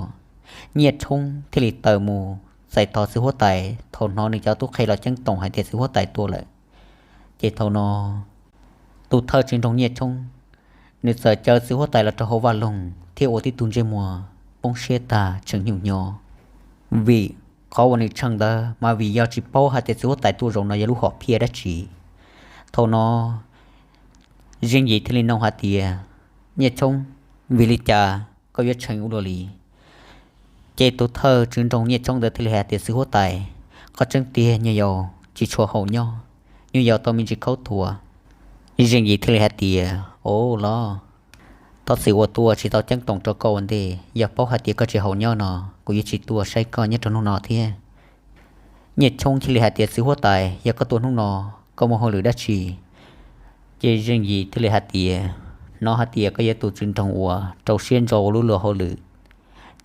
Nyiaj Tshoob thiaj li tawm mus txais tos txiv huab tais thaum hnov nws cov tub qhe los ceeb toom hais tias txiv huab tais tuaj lawm. Ces thaum no tus thawj tswv nroog Nyiaj Tshoob, nws txawm caw txiv huab tais los rau hauv vaj loog thiab ua tib tug ntsej muag poob siab tag tseem nyuj nyo, vim qhov uas nws tshee ntawd mas vim yog tsis paub hais tias txiv huab tais tuaj zaum no yog lub hom phiaj dab tsi. Thaum no Zeej Yim thiaj li nug hais tias, Nyiaj Tshoob, vim li cas koj yuav tshee ua luaj li? Ces tus thawj tswv nroog Nyiaj Tshoob ntawd thiaj li hais tias, Txiv huab tais, qhov tseeb tiag nyuj yaus tsis tshua haum nyob, nyuj yaus tau me ntsis khaub thuas. Zeej Yim thiaj li hais tias, Au los, thov txim uas tuaj tsis tau ceeb toom rau koj ua ntej, yog paub hais tias koj tsis haum nyob no, kuv yuav tsis tuaj saib koj nyob rau hnub no thiab. Nyiaj Tshoob thiaj li hais tias, Txiv huab tais, yog koj tuaj hnub no, koj muaj hauj lwm dab tsi? Ces Zeej Yim thiaj li hais tias, Hnov hais tias koj yog tus tswv nroog uas rau siab ntso ua lub luag hauj lwm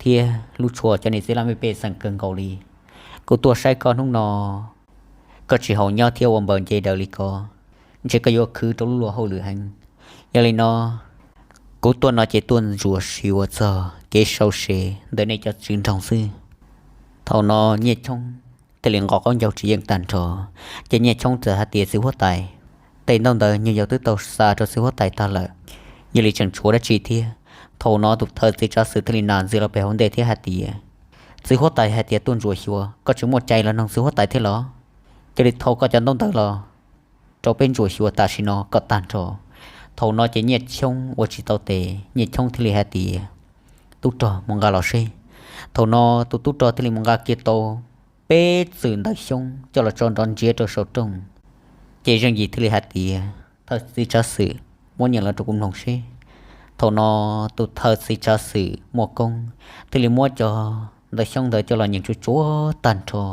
thiab hlub tshua cov niam txiv laj mej pej xeem kawg nkaus li. Kuv tuaj saib koj hnub no, koj tsis haum nyob thiab ua npaws nce daws li ko, ntshe koj yuav khwv rau lub luag hauj lwm heev. Yog li no, kuv tuaj no ces tuaj ntsuas xyuas txog kev sau se ntawm nej cov tswv nroog xwb. Thaum no Nyiaj Tshoob thiaj li nqos qaub ncaug tsis yeej tag nrho. Ces Nyiaj Tshoob txawm hais tias, Txiv huab tais, tej ntaub ntawv nyuj yaus twb tau xa rau txiv huab tais tag lawm, yog li tseem tshuav dab tsi thiab? Thaum no tus thawj txiv tsav xwm thiaj li nam ntxiv los pem hauv ntej thiab hais tias, Txiv huab tais hais tias tuaj ntsuas xyuas, koj tsis muaj cai los noog txiv huab tais thiab los? Cia li thau koj cov ntaub ntawv los rau peb ntsuas xyuas tam sim no kom tag nrho. Thaum no ces Nyiaj Tshoob ua tsis tau tes, Nyiaj Tshoob thiaj li hais tias, Tub rog, mus nqa los seb. Thaum no tus tub rog thiaj li mus nqa kiag tau peb txwm ntawv xyoob coj los tso nrov ntsiav rau saum rooj. Ces Zeej Yim thiaj li hais tias, Thawj txiv tsav xwm, muab nyeem los rau kuv mloog seb. Thaum no tus thawj txiv tsav xwm Muaj Koob thiaj li muab cov ntawv xyoob ntawd coj los nyeem tsuag tsuag tag nrho.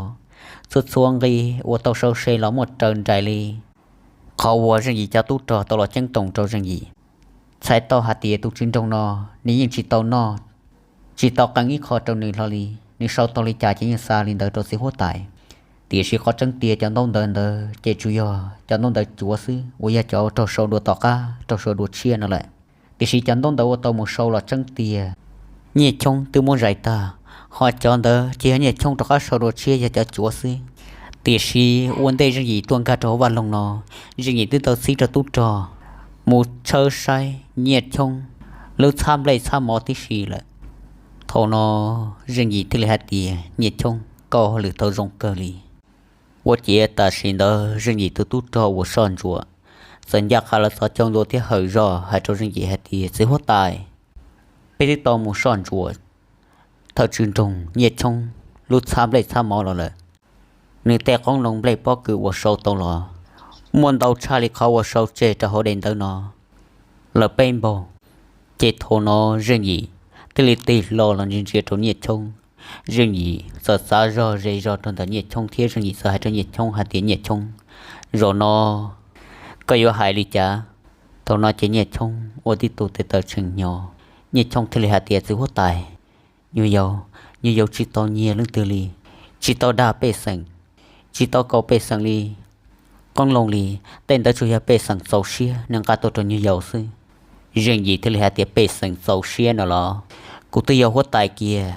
Txhua txhua nqi uas tau sau se los muaj raws nraim li qhov uas Zeej Yim cov tub rog tau los ceeb toom rau Zeej Yim. Txhais tau hais tias tus tswv nroog no nws yeej tsis tau noj, tsis tau qee ib qho rau nws hlo li, nws sau tau li cas ces yeej xa li ntawd rau txiv huab tais. Tiam sis qhov tseeb tiag cov ntaub ntawv ntawd ces tsuas yog cov ntaub ntawv cuav xwb uas yog cov raug sau dua tom qab raug sau dua tshiab no lawm. Tiam sis cov ntaub ntawv uas tau mus sau los tseeb tiag, Nyiaj Tshoob twb muab zais tag, ho cov ntawd ces yog Nyiaj Tshoob rov qab sau dua tshiab yog cov cuav xwb. Tiam sis ua ntej Zeej Yim tuaj nkag rau hauv vaj loog no, Zeej Yim twb tau txib rau tub rog mus tshawb saib Nyiaj Tshoob lub txhab nplej txhab mov tib si lawm. Thaum no Zeej Yim thiaj li hais tias, Nyiaj Tshoob, koj hauj lwm tau zoo kawg li. Ua ciav tam sim ntawd Zeej Yim tus tub rog uas soj ntsuam txawm ncaj qha los txhos caug ntua thiab hawm zog hais rau Zeej Yim hais tias, Txiv huab tais, peb twb tau mus soj ntsuam thawj tswv nroog Nyiaj Choob lub txhab nplej txhab mov los lawm. Nws tej qoob loo nplej pob kws uas sau tau los muaj ntau tshaj li qhov uas sau tseg rau hauv daim ntawv no lawm peb npaug. Ces thaum no Zeej Yim thiaj li tig hlo los ntsia ntsia rau Nyiaj Choob. Zeej Yim txawm txav zog ze zog rau ntawm Nyiaj Choob thiab Zeej Yim txawm hais rau Nyiaj Choob hais tias, Nyiaj Choob, zaum no koj yuav hais li cas? Thaum no ces Nyiaj Choob ua tib tug tes taw tshee hnyo. Nyiaj Choob thiaj li hais tias, Txiv huab tais, nyuag yaus, nyuag yaus tsis tau nyiag leej twg li, tsis tau dag pej xeem, tsis tau kaus pej xeem li, qoob loo li. Tej ntawd tsuas yog pej xeem txaus siab nws nqa tuaj rau nyuag yaus xwb. Zeej Yim thiaj li hais tias, Pej xeem txaus siab no los kuv twb yog huab tais kiag,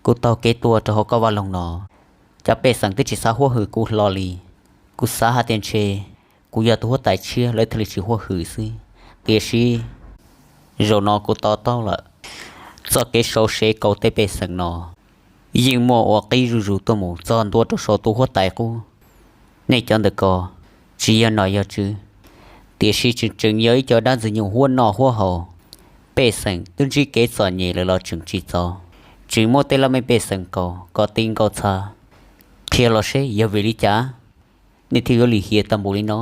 kuv taug kev tuaj rau hauv koj vaj loog no, cov pej xeem twb tsis xav huab hwm kuv hlo li. Kuv xav hais tias ntshe kuv yog tus huab tais tshiab lawv thiaj li tsis huab hwm xwb. Tiam sis zaum no kuv to taub lawm, txoj kev sau sev kaus tej pej xeem no yeej muaj ua qib zuj zus tuaj mus txog ntua rau saum tus huab tais qub. Nej cov ntawm ko tsis yog nom yog tswv, tiam sis tseem tseem yog ib co dab ntxwg nyoog huab noj huab haus. Pej xeem twb ntsib kev txom nyem lawm los tseem tsis txaus, tseem muab tej laj mej pej xeem kaus kom ti nkaus txha. Qhia los seb yog vim li cas nej thiaj yuav lim hiam tag npaum li no?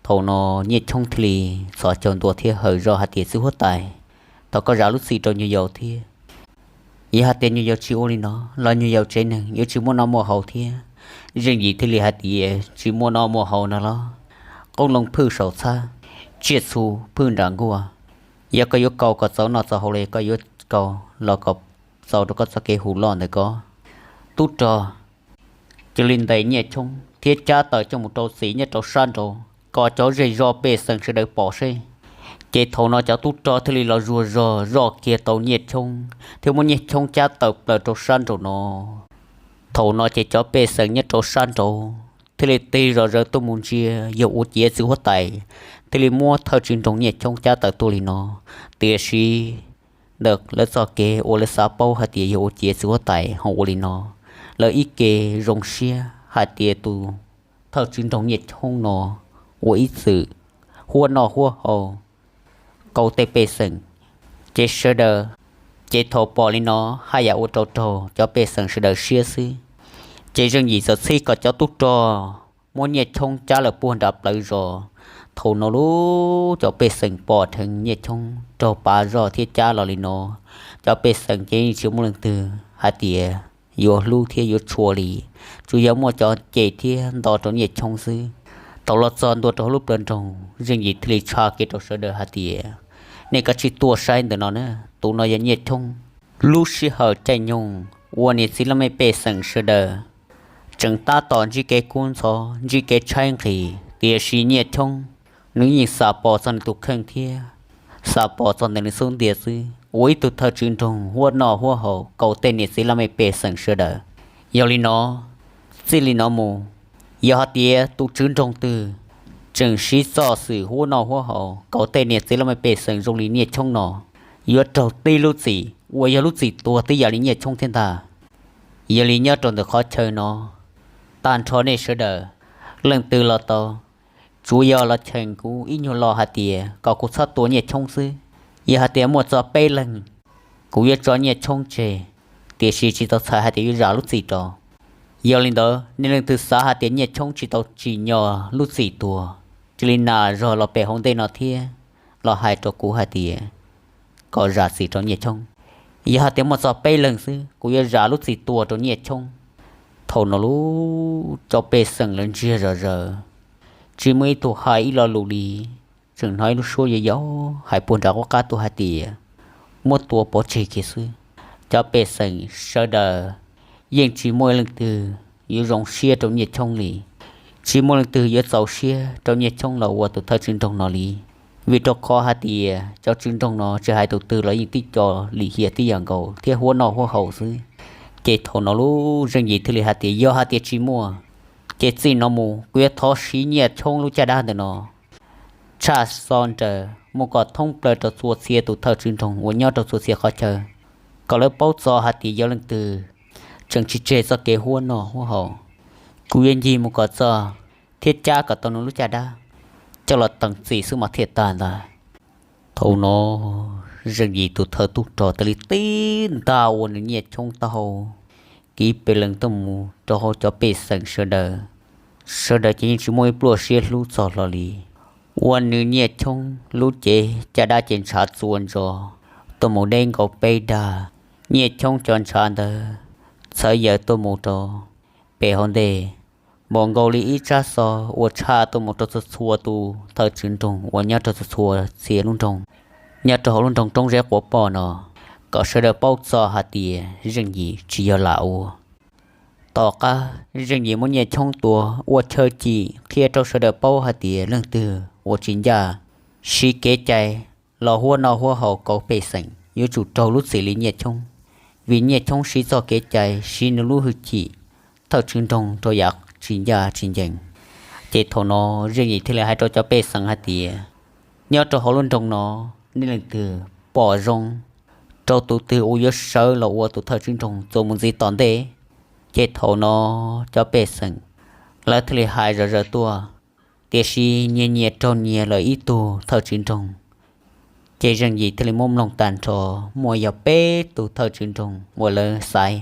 Thaum no Nyiaj Choob thiaj li txhos caug ntua thiab hawm zog hais tias, Txiv huab tais, thov koj zam lub txim rau nyuag yaus thiab. Yog hais tias nyuag yaus tsis ua li no los nyuag yaus tsev neeg yuav tsis muaj noj muaj haus thiab. Zeej Yim thiaj li hais tias, Tsis muaj noj muaj haus no los qoob loo phwj saum txhab, tsiaj txhu phwj nram nkuaj. Yog koj yuav kaus kom txaus noj txaus haus los yog koj yuav kaus los kom txaus rau koj txoj kev hu loj ntawm koj. Tub rog cia li ntes Nyiaj Choob thiab cab tawm coj mus rau txim nyob rau sab nraud kom cov zej zog pej xeem sawv daws pom seb. Ces thaum no cov tub rog thiaj li los zuag zog zoj kiag tau Nyiaj Choob thiab muab Nyiaj Choob cab tawm plaws rau sab nraum no. Thaum no ces cov pej xeem nyob rau sab nraud thiaj li tig zom zaws tuaj mus ntsia yog ua ciav txiv huab tais thiaj li muab thawj tswv nroog Nyiaj Choob cab tawm tuaj li no. Tiam sis ntawm lawv txoj kev uas lawv xav paub hais tias yog ua ciav txiv huab tais ho ua li no, lawv ib ke zoo siab hais tias tus thawj tswv nroog Nyiaj Choob no ua ib txwm huab noj huab haus kaus tej pej xeem. Ces sawv daws, ces thaum pom li no haj yam ua rau raug cov pej xeem sawv daws siab xwb. Ces Zeej Yim txawm txhib kom cov tub rog muab Nyiaj Choob cab lawm puag nram plawv zos. Thaum no lub cov pej xeem pom dheev Nyiaj Choob raug pav zoj thiab cab los li no, cov pej xeem ces yeej tsis muaj leej twg hais tias yuav hlub thiab yuav tshua li, tsuas yog muaj cov cem thiab nto rau Nyiaj Choob xwb. Thaum los txog ntua rau hauv lub plawv nroog, Zeej Yim thiaj li tshaj kev rau sawv daws hais tias, Nej kav tsij tuaj saib ntawm no na, tus no yog Nyiaj Choob. Lub sij hawm caij nyoog uas niam txiv laj mej pej xeem sawv daws tseem tab tom ntsib kev kub ntxhov ntsib kev tshaib nqhis, tiam sis Nyiaj Choob nws yeej xam pom txog nws tus kheej thiab xam pom txog ntawm nws xub ntiag xwb, ua ib tug thawj tswv nroog huab noj huab haus kaus tej niam txiv laj mej pej xeem sawv daws. Yog li no, txij li no mus, yog hais tias tus tswv nroog twg tseem siv txoj xwm huab noj huab haus kaus tej niam txiv laj mej pej xeem zoo li Nyiaj Choob no, yuav raug tib lub txim uas yog lub txim tuag tib yam li Nyiaj Choob thiab ntag. Yog li nyob rau ntawm qhov chaw no, tag nrho nej sawv daws, leej twg los tau, tsuav yog los cheem kuv ib nyuag lo hais tias kom kuv txhob tua Nyiaj Choob xwb. Yog hais tias muaj txog peb leeg, kuv yuav tso Nyiaj Choob tseg, tiam sis tsis tau txhais hais tias yuav zam lub txim rau. Yog li ntawd nej leej twg xav hais tias Nyiaj Choob tsis tau tsim nyog lub txim tuag, cia li nas zog los pem hauv ntej no thiab los hais rau kuv hais tias kom zam txim rau Nyiaj Choob. Yog hais tias muaj txog peb leeg xwb, kuv yuav zam lub txim tuag rau Nyiaj Choob. Thaum no lub cov pej xeem lawv ntsiag zom zaws, tsis muaj ib tug hais ib lo lus li, tseem hnov ib lub suab yau yau hais puag nram qub qab tuaj hais tias, Muab tua pov tseg kiag xwb. Cov pej xeem sawv daws yeej tsis muaj leej twg yuav zoo siab rau Nyiaj Choob li, tsis muaj leej twg yuav txaus siab rau Nyiaj Choob los ua tus thawj tswv nroog no li. Vim rau qhov hais tias cov tswv nroog no tsis hais tus twg los yeej tib co lim hiam tib yam nkaus thiab huab noj huab haus xwb. Ces thaum no lub Zeej Yim thiaj li hais tias, Yog hais tias tsis muaj, ces txij no mus kuv yuav thov siv Nyiaj Choob lub caj dab ntawm no tshaj xo nraws mus kom thoob plaws rau txhua txhia tus thawj tswv nroog uas nyob rau txhua txhia qhov chaw, kom lawv paub txog hais tias yog leej twg tseem tsis tseg txoj kev huab noj huab haus. Kuv yuav ncig mus kom txog thiab cab kom tau nws lub caj dab coj los teem txim xwb mas thiaj tag ntag. Thaum no Zeej Yim tus thawj tub rog thiaj li tib nta ua nws Nyiaj Choob taub hau kiv pes lees tuaj mus rau hauv cov pej xeem sawv daws. Sawv daws ces yeej tsis muaj ib pluaj siab hlub txog hlo li. Ua nws Nyiaj Choob lub cev caj dab ces ntshav txua ntsos tuaj mus deb nkaus peb dag. Nyiaj Choob cov ntshav ntawd txhawv yaws tuaj mus rau pem hauv ntej, npaum nkaus li ib tsab xov uas tshaj tuaj mus rau txhua txhua tus thawj tswv nroog uas nyob rau txhua txhua txhia lub nroog, nyob rau hauv lub nroog Roob Zeb Quav Poj no, kom sawv daws paub txog hais tias Zeej Yim tsis yog lam ua. Tom qab Zeej Yim muab Nyiaj Choob tua ua chaw cim qhia rau sawv daws paub hais tias leej twg uas tsis ncaj siv kev cai los huab noj huab haus kauv pej xeem yuav tsum raug lub txim li Nyiaj Choob, vim Nyiaj Choob siv txoj kev cai siv nws lub hwj chim thawj tswv nroog rau yam tsis ncaj tsis ncees. Ces thaum no Zeej Yim thiaj li hais rau cov pej xeem hais tias, nyob rau hauv lub nroog no, nej leej twg pom zoo rau tus twg uas yuav sawv los ua tus thawj tswv nroog txuas mus ntxiv tom ntej. Ces thaum no cov pej xeem lawv thiaj li hais zom zaws tuaj, tiam sis nyias nyias raug nyias lawm ib tug thawj tswv nroog. Ces Zeej Yim thiaj li muab mloog tag nrho, muaj yog peb tug thawj tswv nroog uas lawv xaiv,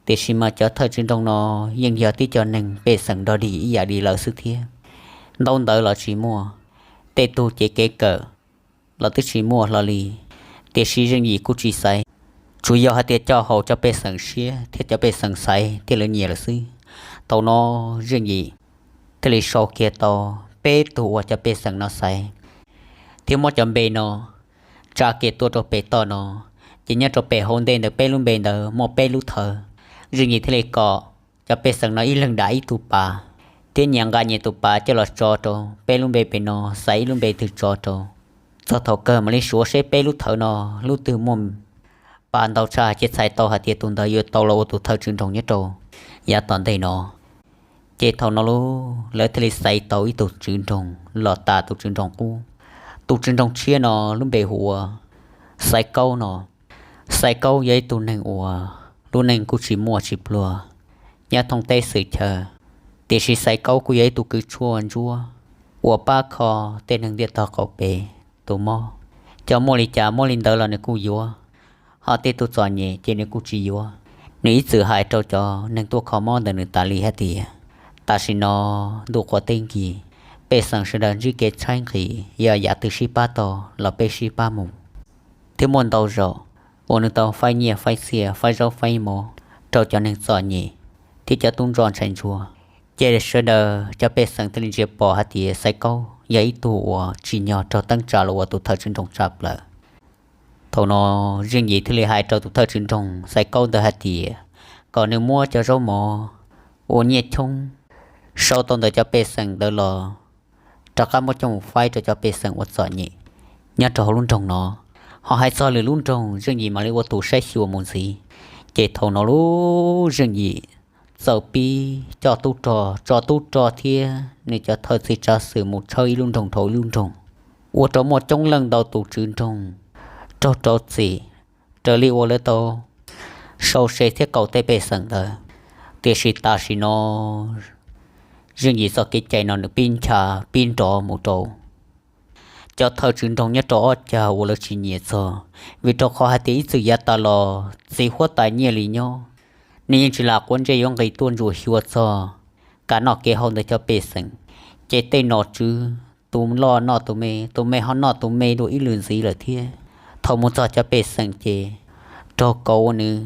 tiam sis mas cov thawj tswv nroog no yeej yog tib co neeg pej xeem dog dig ib yam li lawv xwb thiab. Ntaub ntawv los tsis muaj, tej tug ces kev kawm los twb tsis muaj hlo li, tiam sis Zeej Yim kuj tsis xaiv, tsuas yog hais tias coj haum cov pej xeem siab thiab cov pej xeem xaiv thiab lawv nyiam lawm xwb. Thaum no Zeej Yim thiaj li sau kiag tau peb tug uas cov pej xeem no xaiv, thiab muab cov npe no tsa kiag tuaj rau pem toj no. Ces nyob rau pem hauv ntej ntawd peb lub npe ntawd muaj peb lub thawv. Zeej Yim thiaj li kom cov pej xeem no ib leeg dam ib tug pav, thiab nyias nqa nyias tus pav coj los tso rau peb lub npe pem no, xaiv ib lub npe twg tso rau. Txog thaum kawg mam li suav seb peb lub thawv no lub twg muaj pav ntau tshaj ces txhais tau hais tias tus ntawd yuav tau los ua tus thawj tswv nroog nyob rau yav tom ntej no. Ces thaum no lawv thiaj li xaiv tau ib tug tswv nroog los tas tus tswv nroog qub. Tus tswv nroog tshiab no lub npe hu ua Xaiv Kaub no. Xaiv Kaub yog ib tug neeg uas lub neej kuj tsis muaj tsis pluag nyob thoob teb xwm chaw, tiam sis Xaiv Kaub kuj yog ib tug kws tshuaj ntsuab uas pab kho tej neeg ntiaj tog qaum pem tus mob, cov muaj li cas muaj li ntawd los nws kuj yuav, ho tej tug txom nyem ces nws kuj tsis yuav. Nws ib txwm hais rau cov neeg tuaj kho mob ntawm nws tas li hais tias, tam sim no ntuj qhuav teb nkig, pej xeem sawv daws ntsib kev tshaib nqhis, yog yam twg sib pab tau los peb sib pab mus. Thiab muaj ntau zaus uas nws tau faib nyiaj faib txiaj faib zaub faib mov rau cov neeg txom nyem thiab cov tub ntsuag ntshai ntsuag. Ces sawv daws cov pej xeem thiaj li ntsia pom hais tias Xaiv Kaub yog ib tug uas tsim nyog raug teeb tsa los ua tus thawj tswv nroog tshaj plaws. Thaum no Zeej Yim thiaj li hais rau tus thawj tswv nroog Xaiv Kaub ntawd hais tias kom nws muab cov zaub mov uas Nyiaj Choob sau tau ntawm cov pej xeem ntawd los rov qab muab coj mus faib rau cov pej xeem uas txom nyem nyob rau hauv lub nroog no. Ho hais txog lwm lub nroog Zeej Yim mam li ua tus saib xyuas mus ntxiv. Ces thaum no lub Zeej Yim txawm pib coj tub rog, tso tub rog thiab nws cov thawj txiv tsav xwm mus tshawb ib lub nroog dhau ib lub nroog, ua rau muaj coob leej ntau tus tswv nroog raug rau txim raws li uas lawv tau sau se thiab kaum tej pej xeem ntawd. Tiam sis tam sim no Zeej Yim txoj kev cai no nws pib ncha pib nrov mus rau cov thawj tswv nroog nyob rau ob cag uas lawv tsis nyiam txog, vim rau qhov hais tias ib txwm yav tas los txiv huab tais nyiaj li nyob, nws yeej tsis lam quav ntsej yuav nqis tuaj ntsuas xyuas txog kev noj kev haus ntawm cov pej xeem. Ces tej nom tswv tus loj noj tus me, tus me ho noj tus me dua ib lwm ntxiv lawm thiab. Thaum mus txog cov pej xeem ces raug kauv ua nws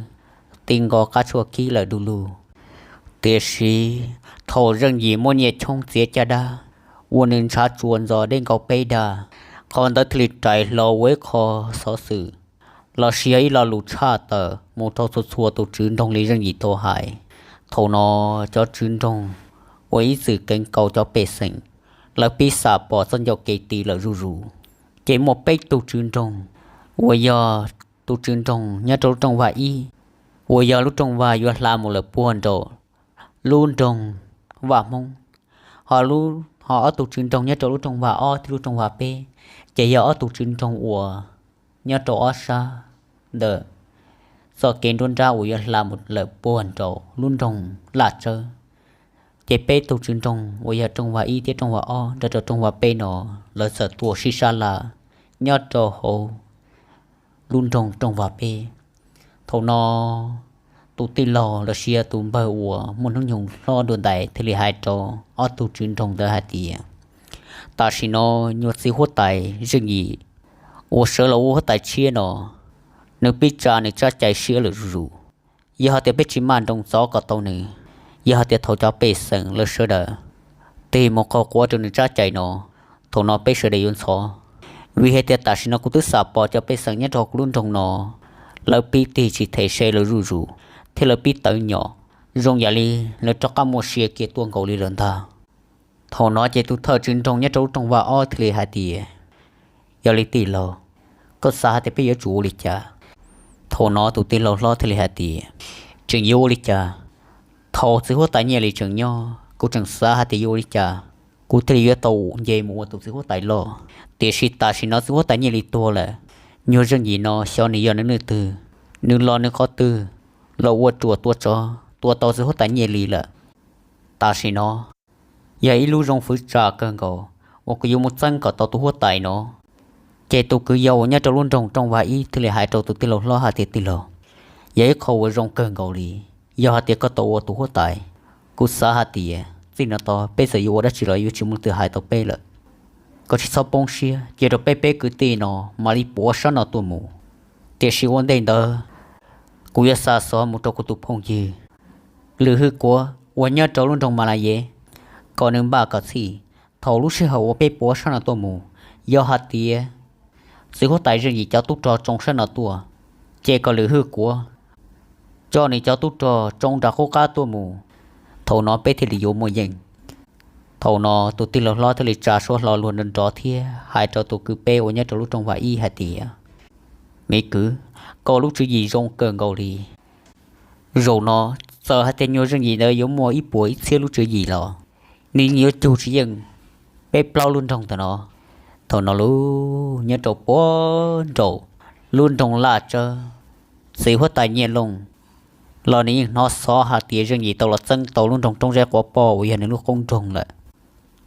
ti nkaus qab tshuaj kib lawm du lug. Tiam sis thaum Zeej Yim muab Nyiaj Choob txiav caj dab ua nws ntshav tsuas ntxos deb nkaus peb dag, qhov ntawd thiaj li rais hlo ua ib qho xov xwm los sis yog ib lo lus tshaj tawm mus rau txhua txhua tus tswv nroog li Zeej Yim tau hais. Thaum no cov tswv nroog uas ib txwm keev kaus cov pej xeem, lawv pib xam pom txoj ncauj kev tiv lawm zuj zus. Ces muaj peb tug tswv nroog uas yog tus tswv nroog nyob rau lub rooj vag ib, uas yog lub rooj vag yuav hla mus lawm puag nraum lub nroog Vaj Hmoob, ho lub, ho ob tug tswv nroog nyob rau lub rooj vag ob thiab lub rooj vag peb, ces yog ob tug tswv nroog uas nyob rau ob sab ntawm txoj kev nruab nrab uas yuav hla mus lawm puag nraum lub nroog Laj Tsawb. Ces peb tug tswv nroog uas yog rooj vag ib thiab rooj vag ob nrog rau rooj vag peb no, lawv txawm tuaj sib sab laj nyob rau hauv lub nroog Rooj Vag Peb. Thaum no tus tij laug los sis tus npawg uas muaj hnub nyoog hlob dua ntais thiaj li hais rau ob tug tswv nroog ntawd hais tias, tam sim no nyuag txiv huab tais Zeej Yim uas sawv los ua huab tais tshiab no, nws pib tsa nws tsab cai siab lawm zuj zus. Yog hais tias peb tsis maj nroos txov kom tau nws, yog hais tias thaum cov pej xeem lawv sawv daws tig mus qaug quav rau nws tsab cai no, thaum no peb sawv daws yuav ntxhov. Vim hais tias tam sim no kuv twb xam pom cov pej xeem nyob rau kuv lub nroog no, lawv pib tig tsis them se lawm zuj zus, thiab lawv pib tawv nyom, zoo yam li lawv rov qab muaj sia kiag tuaj nkaus li lawm ntag. Thaum no ces tus thawj tswv nroog nyob rau lub rooj vag ob thiaj li hais tias, yog li tij laug, koj xav hais tias peb yuav tsum ua li cas? Thaum no tus tij laug hlob thiaj li hais tias, tseem yuav ua li cas? Thaum txiv huab tais Nyiaj Lis tseem nyob kuv tseem xav hais tias yuav ua li cas kuv thiaj li yuav tau nce mus ua tus txiv huab tais loj. Tiam sis tam sim no txiv huab tais Nyiaj Lis tuag lawm, nyuag Zeej Yim no xyov nws yog nws leej twg, nws los nws qhov twg, los ua ruam tua tsov tua tau txiv huab tais Nyiaj Lis lawm. Tam sim no yog ib lub zoo fwv tsa kawg nkaus uas kuv yuav mus txeeb kom tau tus huab tais no. Ces tus kwv yau uas nyob rau lub nroog Rooj Vag ib thiaj li hais rau tus tij laug hlob hais tias, tij laug, yog ib qho uas zoo kawg nkaus li, yog hais tias koj tau ua tus huab tais, kuv xav hais tias txij no tod peb txawm yuav ua dab tsi los yuav tsis muaj leej twg hais tau peb lawm. Koj tsis txhob poob siab, cia rau peb peb kwv tij no mam li puav sab no tuaj mus. Tiam sis ua ntej ntawd kuv yuav xa xov mus rau kuv tus phooj ywg Lwm Hwj Kuav uas nyob rau lub nroog Mas Las Yev, kom nws npaj kom txhij. Thaum lub sij hawm uas peb puav sab no tuaj mus, yog hais tias txiv huab tais Zeej Yim cov tub rog tsoo sab no tuaj, ces kom Lwm Hwj Kuav coj nws cov tub rog tsoo nram qub qab tuaj mus. Thaum no peb thiaj li yuav muaj yeej. Thaum no tus tij laug hlob thiaj li tsa suab hlo luag nrov nrov thiab hais rau tus kwv peb uas nyob rau lub rooj vag ib hais tias, me kwv, koj lub tswv yim zoo kawg nkaus li. Zaum no txawm hais tias nyuag Zeej Yim ntawd yuav muaj ib puas ib txhiab lub tswv yim los nws yuav cug tsis yeej peb plaub lub nroog ntawm no. Thaum no lub nyob rau puag nraum lub nroog Laj Tsawb, txiv huab tais Nyiaj Looj los nws yeej hnov xov hais tias Zeej Yim tau los txeeb tau lub nroog Roob Zeb Quav Poj uas yog nws lub qoob nroog lawm.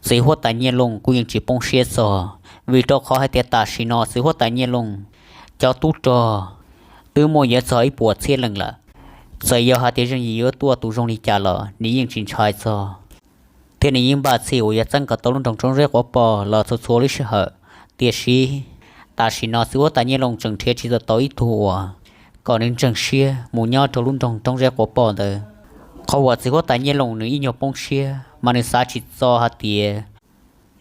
Txiv huab tais Nyiaj Looj kuj yeej tsis poob siab txog, vim rau qhov hais tias tam sim no txiv huab tais Nyiaj Looj cov tub rog twb muaj yuav txog ib puas txhiab leej lawm. Txawm yog hais tias Zeej Yim yuav tuaj tus zoo li cas los nws yeej tsis ntshai txog, thiab nws yeej npaj txhij uas yuav txeeb kom tau lub nroog Roob Zeb Quav Poj los txhua txhua lub sij hawm. Tiam sis tam sim no txiv huab tais Nyiaj Looj tseem nrhiav tsis tau tau ib tug uas kom nws ntseeg siab mus nyob rau lub nroog Roob Zeb Quav Poj ntawd. Qhov uas txiv huab tais Nyiaj Looj nws ib nyuag poob siab mas nws xav tsis txog hais tias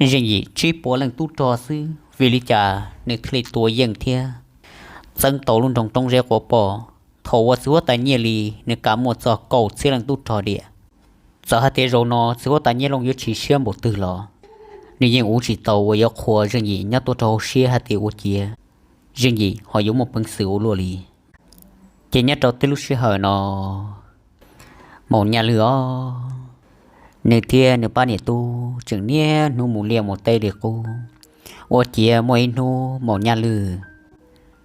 Zeej Yim tsib puas leej tub rog xwb, vim li cas nws thiaj li tua yeej thiab txeeb tau lub nroog Roob Zeb Quav Poj, thaum uas txiv huab tais Nyiaj Lis nws kam muaj txog kaum txhiab leej tub rog diam. Txawm hais tias zaum no txiv huab tais Nyiaj Looj yuav chim siab npaum twg los nws yeej ua tsis tau uas yuav qhuas Zeej Yim nyob tuaj rau hauv siab hais tias ua ciav Zeej Yim ho yuav muaj peev xwm ua luaj li. Ces nyob rau tej lub sij hawm no, Maum Nyaj Lwj os, nws thiab nws pab niam tub tseem niaj hnub mus liaj mus teb li qub. Ua ciav muaj ib hnub Maum Nyaj Lwj,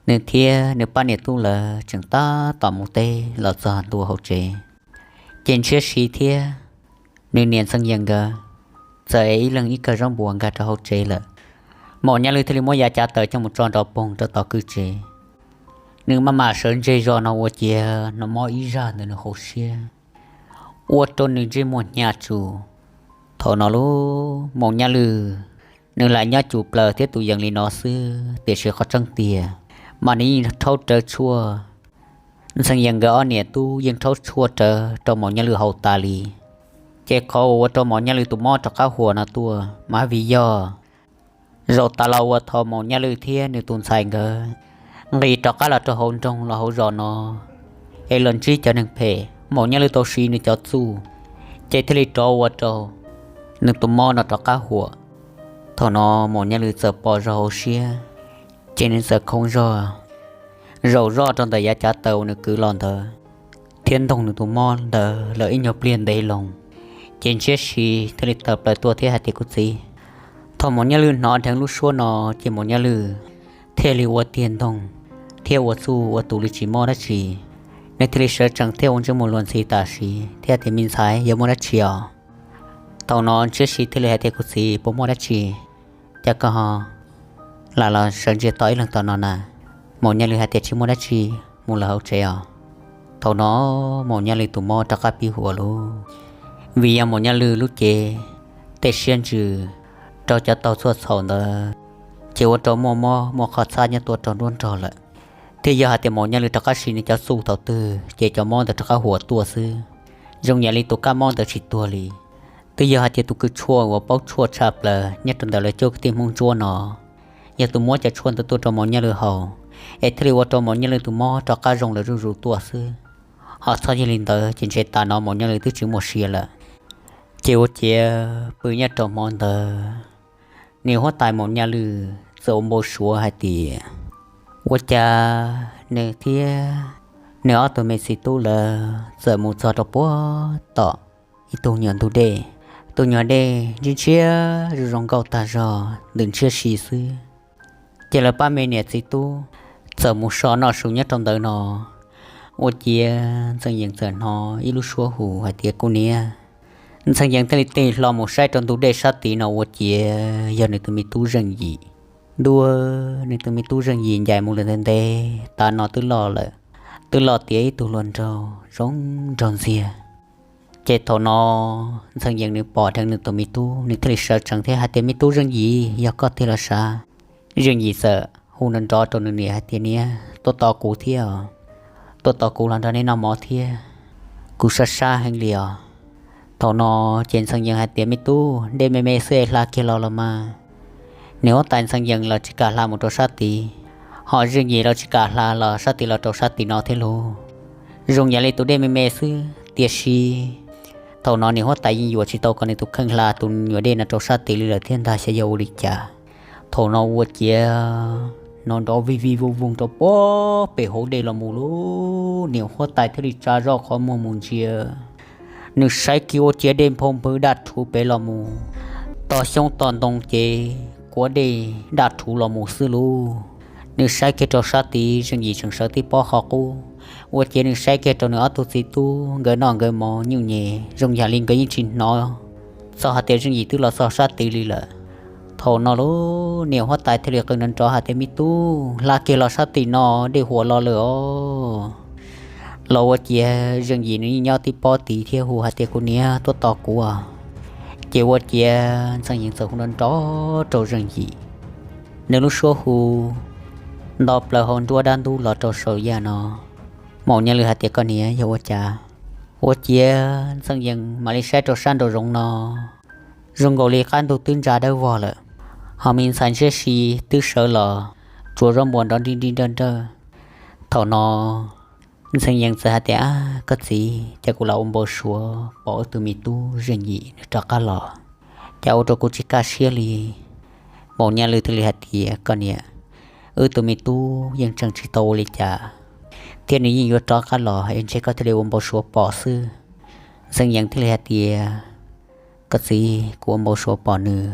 nws thiab nws pab niam tub lawv tseem tab tom mus teb los txog ntua hauv tsev, ces ntshiab si thiab nws niam Ntxhee Yees nkawd txawm ev ib leeg ib kawm zaub npua nkag rau hauv tsev lawm. Maum Nyaj Lwj thiaj li muab yav cav taws coj mus tso nrov poog rau tom kwj tsev. Nws maj mam sawv ntseg zog no ua ciav nws mob ib zaj ntawm nws hauv siab, ua rau nws ntsej muag hnyav tsuj. Thaum no lub Maum Nyaj Lwj nws lam nyob cum plaws thiab tus yees li no xwb, tiam sis qhov tseeb tiag mas nws yeej rhaub rawv tshuaj. Ntxhee Yees nkawd ob niam tub yeej rhaub tshuaj rawv rau Maum Nyaj Lwj haus tas li. Ces qhov uas ua rau Maum Nyaj Lwj tus mob rov qab huam no tuaj mas vim yog zaum tas los uas thaum Maum Nyaj Lwj thiab nws tus ntxhais nkawd nqis rov qab los rau hauv nroog los hauv zos no es los ntsib cov neeg phem, Maum Nyaj Lwj tau siv nws cov txuj, ces thiaj li rov ua rau nws tus mob no rov qab huam. Thaum no Maum Nyaj Lwj txawm pom zog hauv siab, ces nws txawm khoov zog, zaum zoj rau ntawm yav cav taws uas nws kwv los ntawd, thiab ntoog nws tus mob ntawd lawm ib nyuag pliag ntev loo, ces ntshiab si thiaj li tawm plaws tuaj thiab hais tias, kuv txiv. Thaum Maum Nyaj Lwj hnov dheev lub suab no, ces Maum Nyaj Lwj thiaj li ua tiag ntoog thiab ua txuj ua tus li tsis mob dab tsi. Nws thiaj li sawv tsees thiab ua ntsej muag luag ntxhi tam sim thiab tias, me ntxhais, yog muaj dab tsi os? Thaum no ntshiab si thiaj li hais tias, kuv txiv, puas muaj dab tsi, cas koj ho lam los sawv ntseg tom ib leeg tom no na? Maum Nyaj Lwm hais tias, Tsis muaj dab tsi, mus lawm hauv tsev os. Thaum no Maum Nyaj Lwm tus mob rov qab pib huam lug, vim yog Maum Nyaj Lwm lub cev tej siab ntsws raug cov taug txhua txhaum ntawd, ces ua rau muaj mob muaj qhov txhab nyob tuaj rau nruab nrog lawm. Thiab yog hais tias Maum Nyaj Lwm rov qab siv nws cov txuj thaum twg ces cov mob ntawd rov qab huam tuaj xwb, zoo yam li tus kab mob ntawd tsis tuag li. Twb yog hais tias tus kws tshuaj uas paub tshuaj tshaj plaws nyob rau ntawm lawv cov kwv tij Hmoob Ntsuab no, yog tus muab cov tshuaj ntawd tuaj rau Maum Nyaj Lwm haus, es thiaj li ua rau Maum Nyaj Lwm tus mob rov qab zoo lawm zuj zus tuaj xwb. Ho txhob yog li ntawd ces ntshe tas no Maum Nyaj Lwm twb tsis muaj sia lawm. Ces ua ciav pw nyob rau hmo ntawd, niam huab tais Maum Nyaj Lwm txawm ua npau suav hais tias, ua cas nws thiab nws ob tug me txiv tub lawv txawm mus txog rau puag tom ib tug nyuag ntug dej. Tus nyuag dej ntshiab ntshiab zoo zoo nkauj tag zog ntws ntshiab si xwb. Ces lawv pab me niam txiv tub txawm mus so noj su nyob rau ntawd no, ua ciav Ntxhee Yees txawm hnov ib lub suab hu hais tias, Kuv niam. Ntxhee Yees thiaj li tig hlo mus saib rau ntug dej sab tid no ua ciav yog nws tus me tub Zeej Yim. Ntuj, nws tus me tub Zeej Yim ncaim mus lawm ntev ntev tas no twb loj lawm, twb loj tiav ib tug hluas nraug zoo nraug ntxiag. Ces thaum no Ntxhee Yees nws pom dheev nws tus me tub, nws thiaj li sawv tsees thiab hais tias, Me tub Zeej Yim, yog koj tiag los sav? Zeej Yim txawm hu nrov nrov rau nws niam hais tias, Niam, tuaj tos kuv thiab os, tuaj tos kuv los nrog nej noj mov thiab, kuv sab sab heev li os. Thaum no ces Ntxhee Yees hais tias, Me tub, dej me me xwb es hla kiag los los mas. Niam huab tais Ntxhee Yees los tsis kam hla mus rau sab tid, ho Zeej Yim los tsis kam hla los sab tid los rau sab tim no thiab lauj. Zoo yam li tus dej me me xwb, tiam sis thaum no niam huab tais yeej yuam tsis tau kom nws tus kheej hla tus nyuam dej no rau sab tid li lawm thiab ntag, xyov yog ua li cas. Thaum no ua ciav hnov nrov vij vij voog voog rau puag pem hauv dej los mus lauj. Niam huab tais thiaj li tsa zoj qhov muag mus ntsia, nws saib kiag ua ciav dej nphau npwg daj rhuv pem los mus, tos xyoob tos ntoo ces kuav dej daj rhuv los mus xwb lauj. Nws saib kiag rau sab tid, Zeej Yim tseem sawv tib pob qhov qub, ua ciav nws saib kiag rau nws ob tug txiv tub, nkawd noj nkawd mov nyuj nyem zoo yam li nkawd yeej tsis hnov txog hais tias Zeej Yim twb los txog sab tid li lawm. Thaum no lauj, niam huab tais thiaj li qw nrov nrov hais tias, Me tub, hla kiag los sab tim no, dej huam los lawm os. Los ua ciav Zeej Yim nws yeej nyob tib pob tid thiab hu hais tias, Kuv niam, tuaj tos kuv os. Ces ua ciav Ntxhee Yees txawm hu nrov nrov rau Zeej Yim, nws lub suab hu nto plaws hauv nruab dab ntub los rau saum yaj no. Maum Nyaj Lwm hais tias, Koj niam, yog ua cas? Ua ciav Ntxhee Yees mam li saib rau sab nraum zoov no, zoo nkaus li qab ntug twb ntsa dawb vog lawm, ho me ntxhais ntshiab si twb sawv los tsuav zaub npua nrov nrij nrij nrawj nrawj. Thaum no Ntxhee Yees txawm hais tias, Ab, koj txiv, cas kuv lam ua npau suav pom wb tus me tub Zeej Yim nws rov qab los, cas ua rau kuv tsis kaj siab li. Maum Nyaj Lwm thiaj li hais tias, Koj niam, wb tus me tub yeej tseem tsis tau ua li cas, thiab nws yeej yuav rov qab los es ntshe koj thiaj li ua npau suav pom xwb. Ntxhee Yees thiaj li hais tias, Koj txiv, kuv ua npau suav pom nws,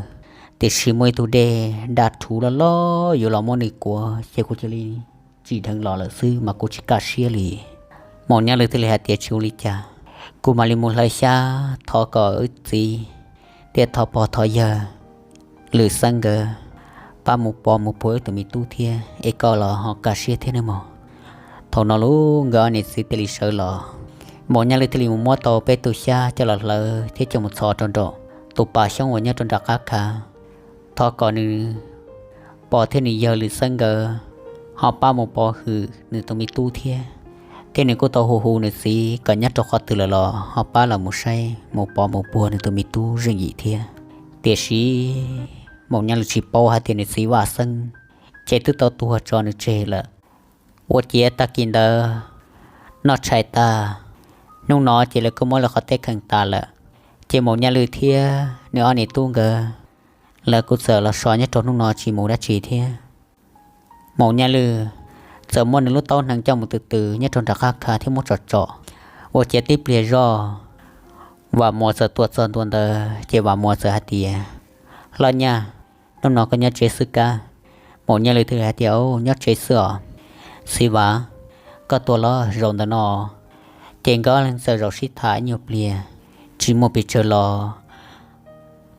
tiam sis muaj ib tug dej daj rhuv loj loj yuav los muab nws kuav, ces kuv cia li tsim dheev los lawm xwb mas kuv tsis kaj siab li. Maum Nyaj Lwm thiaj li hais tias, Tsis ua li cas, kuv mam li mus hlawv xyab thov kom wb txiv thiab thov pog thov yawg Lwm Xeeb nkawd pab mus pov mus puag wb tus me tub thiab, es koj los ho kaj siab thiab nawb mog. Thaum no lauj, nkawd ob niam txiv thiaj li sawv los, Maum Nyaj Lwm thiaj li mus muab tau peb tug xyab coj los hlawv thiab coj mus txhos rau nram tus pas xyoob uas nyob rau nram qab khav, thov kom nws pog thiab nws yawg Lwm Xeeb nkawd ho pab mus pov hwm nws tus me tub thiab. Thiab nws kuj tau hu hu nws txiv kom nyob rau qhov twg lawm los ho pab los mus saib mus pov mus puag nws tus me tub Zeej Yim thiab. Tiam sis Maum Nyaj Lwm tsis paub hais tias nws txiv Vaj Xeeb ces twb tau tuag tso nws tseg lawm. Ua ciav tag kis ntawd noj tshais tag, hnub no ces lawv kuj muab lawv qhov teb kheej tas lawm. Ces Maum Nyaj Lwm thiab nws ob niam tub nkawd, lawv kuj txawm los so nyob rau hnub no tsis mus dab tsi thiab. Maum Nyaj Lwm txawm muab nws lub taub hneev coj mus tws tws nyob rau nram qab khav thiab muab tsom tsom. Ua ciav tib pliag zoj, Vam Muas txawm tuaj txog ntua ntawd ces Vam Muas txawm hais tias, Hlob Nyaj, hnub no koj nyob tsev xwb kab? Maum Nyaj Lwm thiaj li hais tias, Nyob tsev xwb os. Txiv Vam, koj tuaj los zaum ntawm no, ces nkawd txawm zaum sib tham ib nyuag pliag tsis muaj pes tsawg los,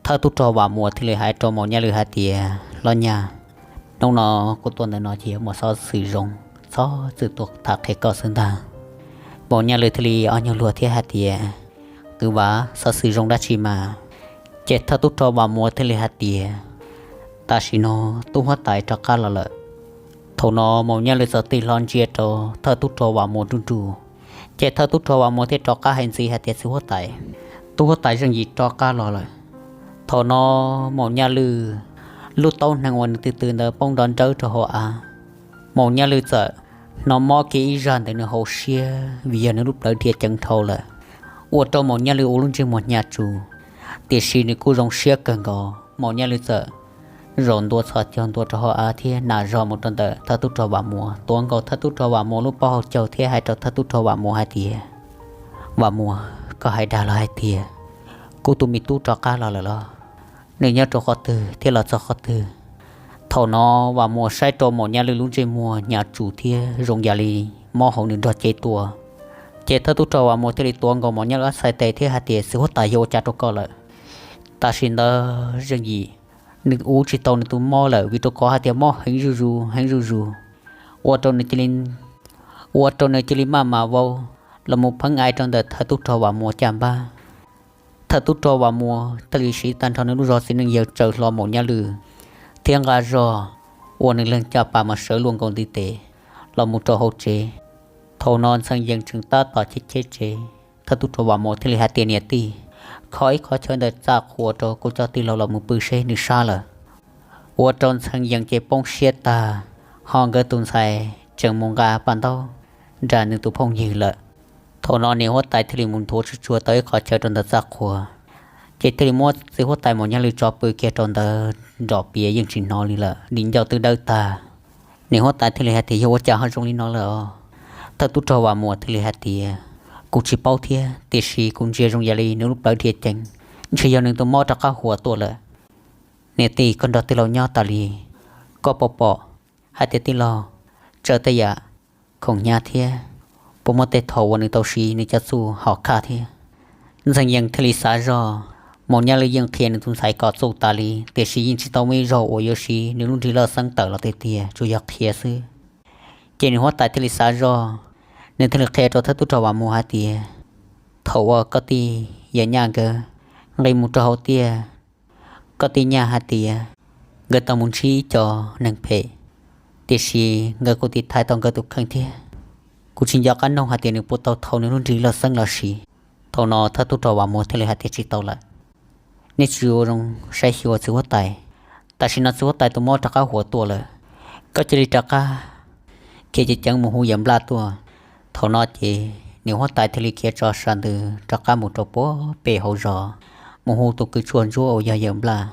thawj tub rog Vam Muas thiaj li hais rau Maum Nyaj Lwm hais tias, Hlob Nyaj, Hnub no kuv tuaj ntawm no ces muaj xov xwm zoo txhob txwm tuaj tham qhia koj xwb ntag. Maum Nyaj Lwm thiaj li ob nyuag luag thiab hais tias, Kwv Vam, xov xwm zoo dab tsi mas? Ces thawj tub rog Vam Muas thiaj li hais tias, Tam sim no tub huab tais rov qab los lawm. Thaum no Maum Nyaj Lwm txawm tig hlo ntsia rau thawj tub rog Vam Muas nruj nruj, ces thawj tub rog Vam Muas thiaj rov qab hais ntxiv hais tias, Txiv huab tais, tub huab tais Zeej Yim rov qab los lawm. Thaum no Maum Nyaj Lwm lub taub hneev uas nws tw tw ntawd poob nrov nrawb rau hauv av. Maum Nyaj Lwm txawm hnov mob kiag ib zaj ntawm nws hauv siab vim yog nws lub plawv dhia ceev dhau lawm, ua rau Maum Nyaj Lwm ua lub ntsej muag hnyav tsuj, tiam sis nws kuj zoo siab kawg nkaus. Maum Nyaj Lwm txawm zaum ntua txhos caug ntua rau hauv av thiab nam zog mus rau ntawm thawj tub rog Vam Muas, tuav nkaus thawj tub rog Vam Muas lub pob hauv caug thiab hais rau thawj tub rog Vam Muas hais tias, Vam Muas, koj hais dag los hais tias kuv tus me tub rov qab los lawm los? Nws nyob rau qhov twg thiab los txog qhov twg? Thaum no Vam Muas saib rau Maum Nyaj Lwm lub ntsej muag hnyav tsuj thiab zoo yam li mob hauv nws nrog cev tuaj. Ces thawj tub rog Vam Muas thiaj li tuav nkaus Maum Nyaj Lwm ob txhais tes thiab hais tias, Txiv huab tais, yog ua cas rau koj lawm? Tam sim ntawd Zeej Yim nws ua tsis tau nws tus mob lawm vim rau qhov hais tias mob heev zuj zus heev zuj zus, ua rau nws cia li, ua rau nws cia li maj mam vau los mus pheeb ais rau ntawm thawj tub rog Vam Muas caj npab. Thawj tub rog Vam Muas thiaj li siv tag nrho nws lub zog txiv neej yawg tsaws hlo Maum Nyaj Lwm thiab nqa zog ua nws leeg caj pas mas sawv luag nkaus ntiv tes los mus rau hauv tsev. Thaum no Ntxhee Yees tseem tab tom cheb cheb tsev, thawj tub rog Vam Muas thiaj li hais tias, Niam tij, kho ib qho chaw ntawm txaj qhua rau kuv cov tij laug los mus pw seb nws sab lawm. Ua rau Ntxhee Yees ces poob siab tag, ho nkawd tus ntxhais tseem mus nqa paj ntaub nram nws tus phooj ywg lawm. Thaum no niam huab tais thiaj li mus nthuav tsuag tsuag tau ib qho chaw rau ntawm txaj qhua, ces thiaj li muab txiv huab tais Maum Nyaj Lwm tso pw kiag rau ntawd nrom piav yeej tsis hnov li lawm, di ncauj twb dawb tag. Niam huab tais thiaj li hais tias, Yog ua cas ho zoo li no lawm os? Thawj tub rog Vam Muas thiaj li hais tias, Kuv tsis paub thiab, tiam sis kuv ntsia zoo yam li nws lub plawv dhia ceev, ntshe yog nws tus mob rov qab huam tuaj lawm. Niam tij, koj nrog tij laug nyob tas li, koj puas pom hais tias tij laug tsawg tej yam khoom hnyav thiab puas muaj tej thaum uas nws tau siv nws cov txuj hom khaj thiab? Ntxhee Yees thiaj li xav zog, Maum Nyaj Lwm yeej qhia nws tus ntxhais kom txuj tas li, tiam sis yeej tsis tau muaj ib zaug uas yuav siv nws lub nrig loj xeeb tawm los tiag tiag, tsuas yog qhia xwb. Ces niam huab tais thiaj li xav zog, nws thiaj li qhia rau thawj tub rog Vam Muas hais tias, Thaum uas koj tij Yawm Nyaj nkawd nqis mus rau hauv tiaj, koj tij Nyaj hais tias nkawd tau mus ntsib ib co neeg phem, tiam sis nkawd kuj tiv thaiv tau nkawd tus kheej thiab. Kuv tsis nco qab noog hais tias nws puas tau thau nws lub nrig loj xeeb los sis. Thaum no thawj tub rog Vam Muas thiaj li hais tias, Tsis tau lawm. Nej tsis ua zoo saib xyuas txiv huab tais. Tam sim no txiv huab tais tus mob rov qab huam tuaj lawm. Koj cia li rov qab khiav ceev ceev mus hu Yawm Nplaj tuaj. Thaum no ces niam huab tais thiaj li khiav tso sas ntws rov qab mus rau puag pem hauv zos, mus hu tus kws tshuaj ntsuab uas yog Yawm Nplaj.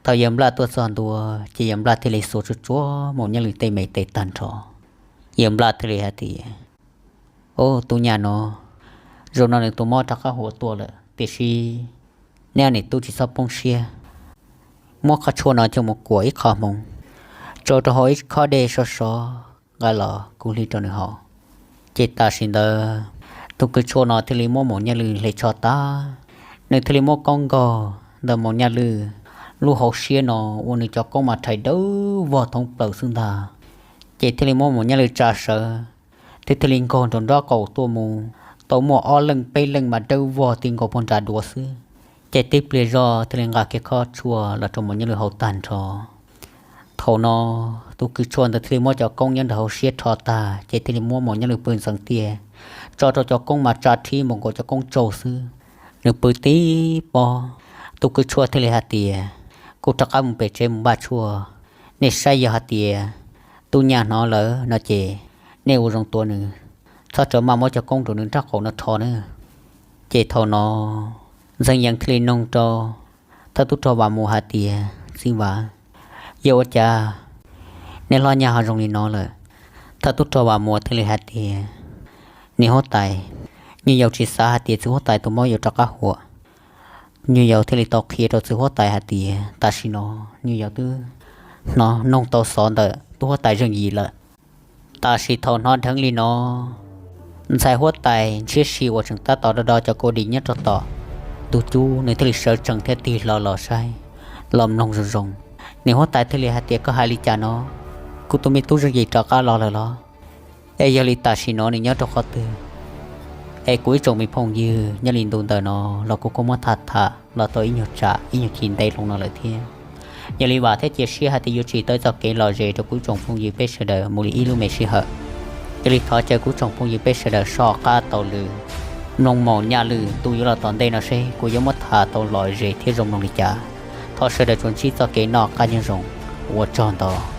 Thaum Yawm Nplaj tuaj txog ntua ces Yawm Nplaj thiaj li xuas tsuag tsuag Maum Nyaj Lwm tej me tes tag nrho. Yawm Nplaj thiaj li hais tias, Ub, tub Nyaj no, zaum no nws tus mob rov qab huam tuaj lawm, tiam sis neb ob niam tub tsis txhob poob siab. Muab qhov tshuaj no coj mus kuam ib qho hmoov, tso rau hauv ib khob dej sov sov nqa los kuv hli rau nws haus. Ces tam sim ntawd tus kws tshuaj no thiaj li muab Maum Nyaj Lwm hle tsho tag, nws thiaj li muab koob nkaug ntawm Maum Nyaj Lwm lub hauv siab no ua nws cov koob mas rhais dawb vog thoob plaws xwb ntag. Ces thiaj li muab Maum Nyaj Lwm tsa sawv, thiab thiaj li nkaug nraum nrob qaum tuaj mus, tau muaj ob leej peb leej mas dawb vog ti nkaus puag nram duav xwb. Ces tib pliag zog thiaj li nqa kiag khob tshuaj los rau Maum Nyaj Lwm haus tag nrho. Thaum no tus kws tshuaj ntawd thiaj li muab cov koob nyob nram hauv siab rho tag, ces thiaj li muab Maum Nyaj Lwm pw ntxeev tiaj, tso rau cov koob mas tsa rhib npaum nkaus cov koob tsaug xwb. Nws pw tib pob, tus kws tshuaj thiaj li hais tias, Kuv rov qab mus pem tsev mus npaj tshuaj. Nej saib yog hais tias tub Nyaj hnov lawm no ces nej ua zoo tuav nws, txhob rawm maj muab cov koob rau nws nraub qaum no rho nawb. Ces thaum no Ntxhee Yees thiaj li noog rau thawj tub rog Vam Muas hais tias, Txiv Vam, yog ua cas nej hlob Nyaj ho zoo li no lawm? Thawj tub rog Vam Muas thiaj li hais tias, Niam huab tais, nyuj yaus tsis xav hais tias txiv huab tais tus mob yuav rov qab huam. Nyuj yaus thiaj li tau qhia rau txiv huab tais hais tias tam sim no nyuj yaus twb hnov noog tau xov ntawm tub huab tais Zeej Yim lawm. Tam sim thaum hnov dheev li no, ntxhais huab tais Ntshiab Si uas tseem tab tom do do cov kua dis nyob rau tom ntug cub, nws thiaj li sawv tsees thiab tig hlo los saib, los mloog zoo zoo. Niam huab tais thiaj li hais tias, koj hais li cas no? Kuv tus me tub Zeej Yim rov qab los lawm los? Es yog li tam sim no nws nyob rau qhov twg? Es kuv ib tsoom me phooj ywg nyob li ntu ntawm no los kuv kuj muab tham tham los tau ib nyuag tsam ib nyuag chiv ntev loo no lawm thiab. Yog li vam thiab cia siab hais tias yuav tsim tau txoj kev lom zem rau kuv ib tsoom phooj ywg peb sawv daws mus li ib lub me sij hawm. Yog li thov caw kuv tsoom phooj ywg peb sawv daws soj qab taug lw, mloog mus nyaj lwm ntu yuav los tom ntej no seb kuv yuav muab tham tau lom zem thiab zoo mloog li cas. Thov sawv daws tsuas ntsib txoj kev noj qab nyob zoo, ua tsaug ntau.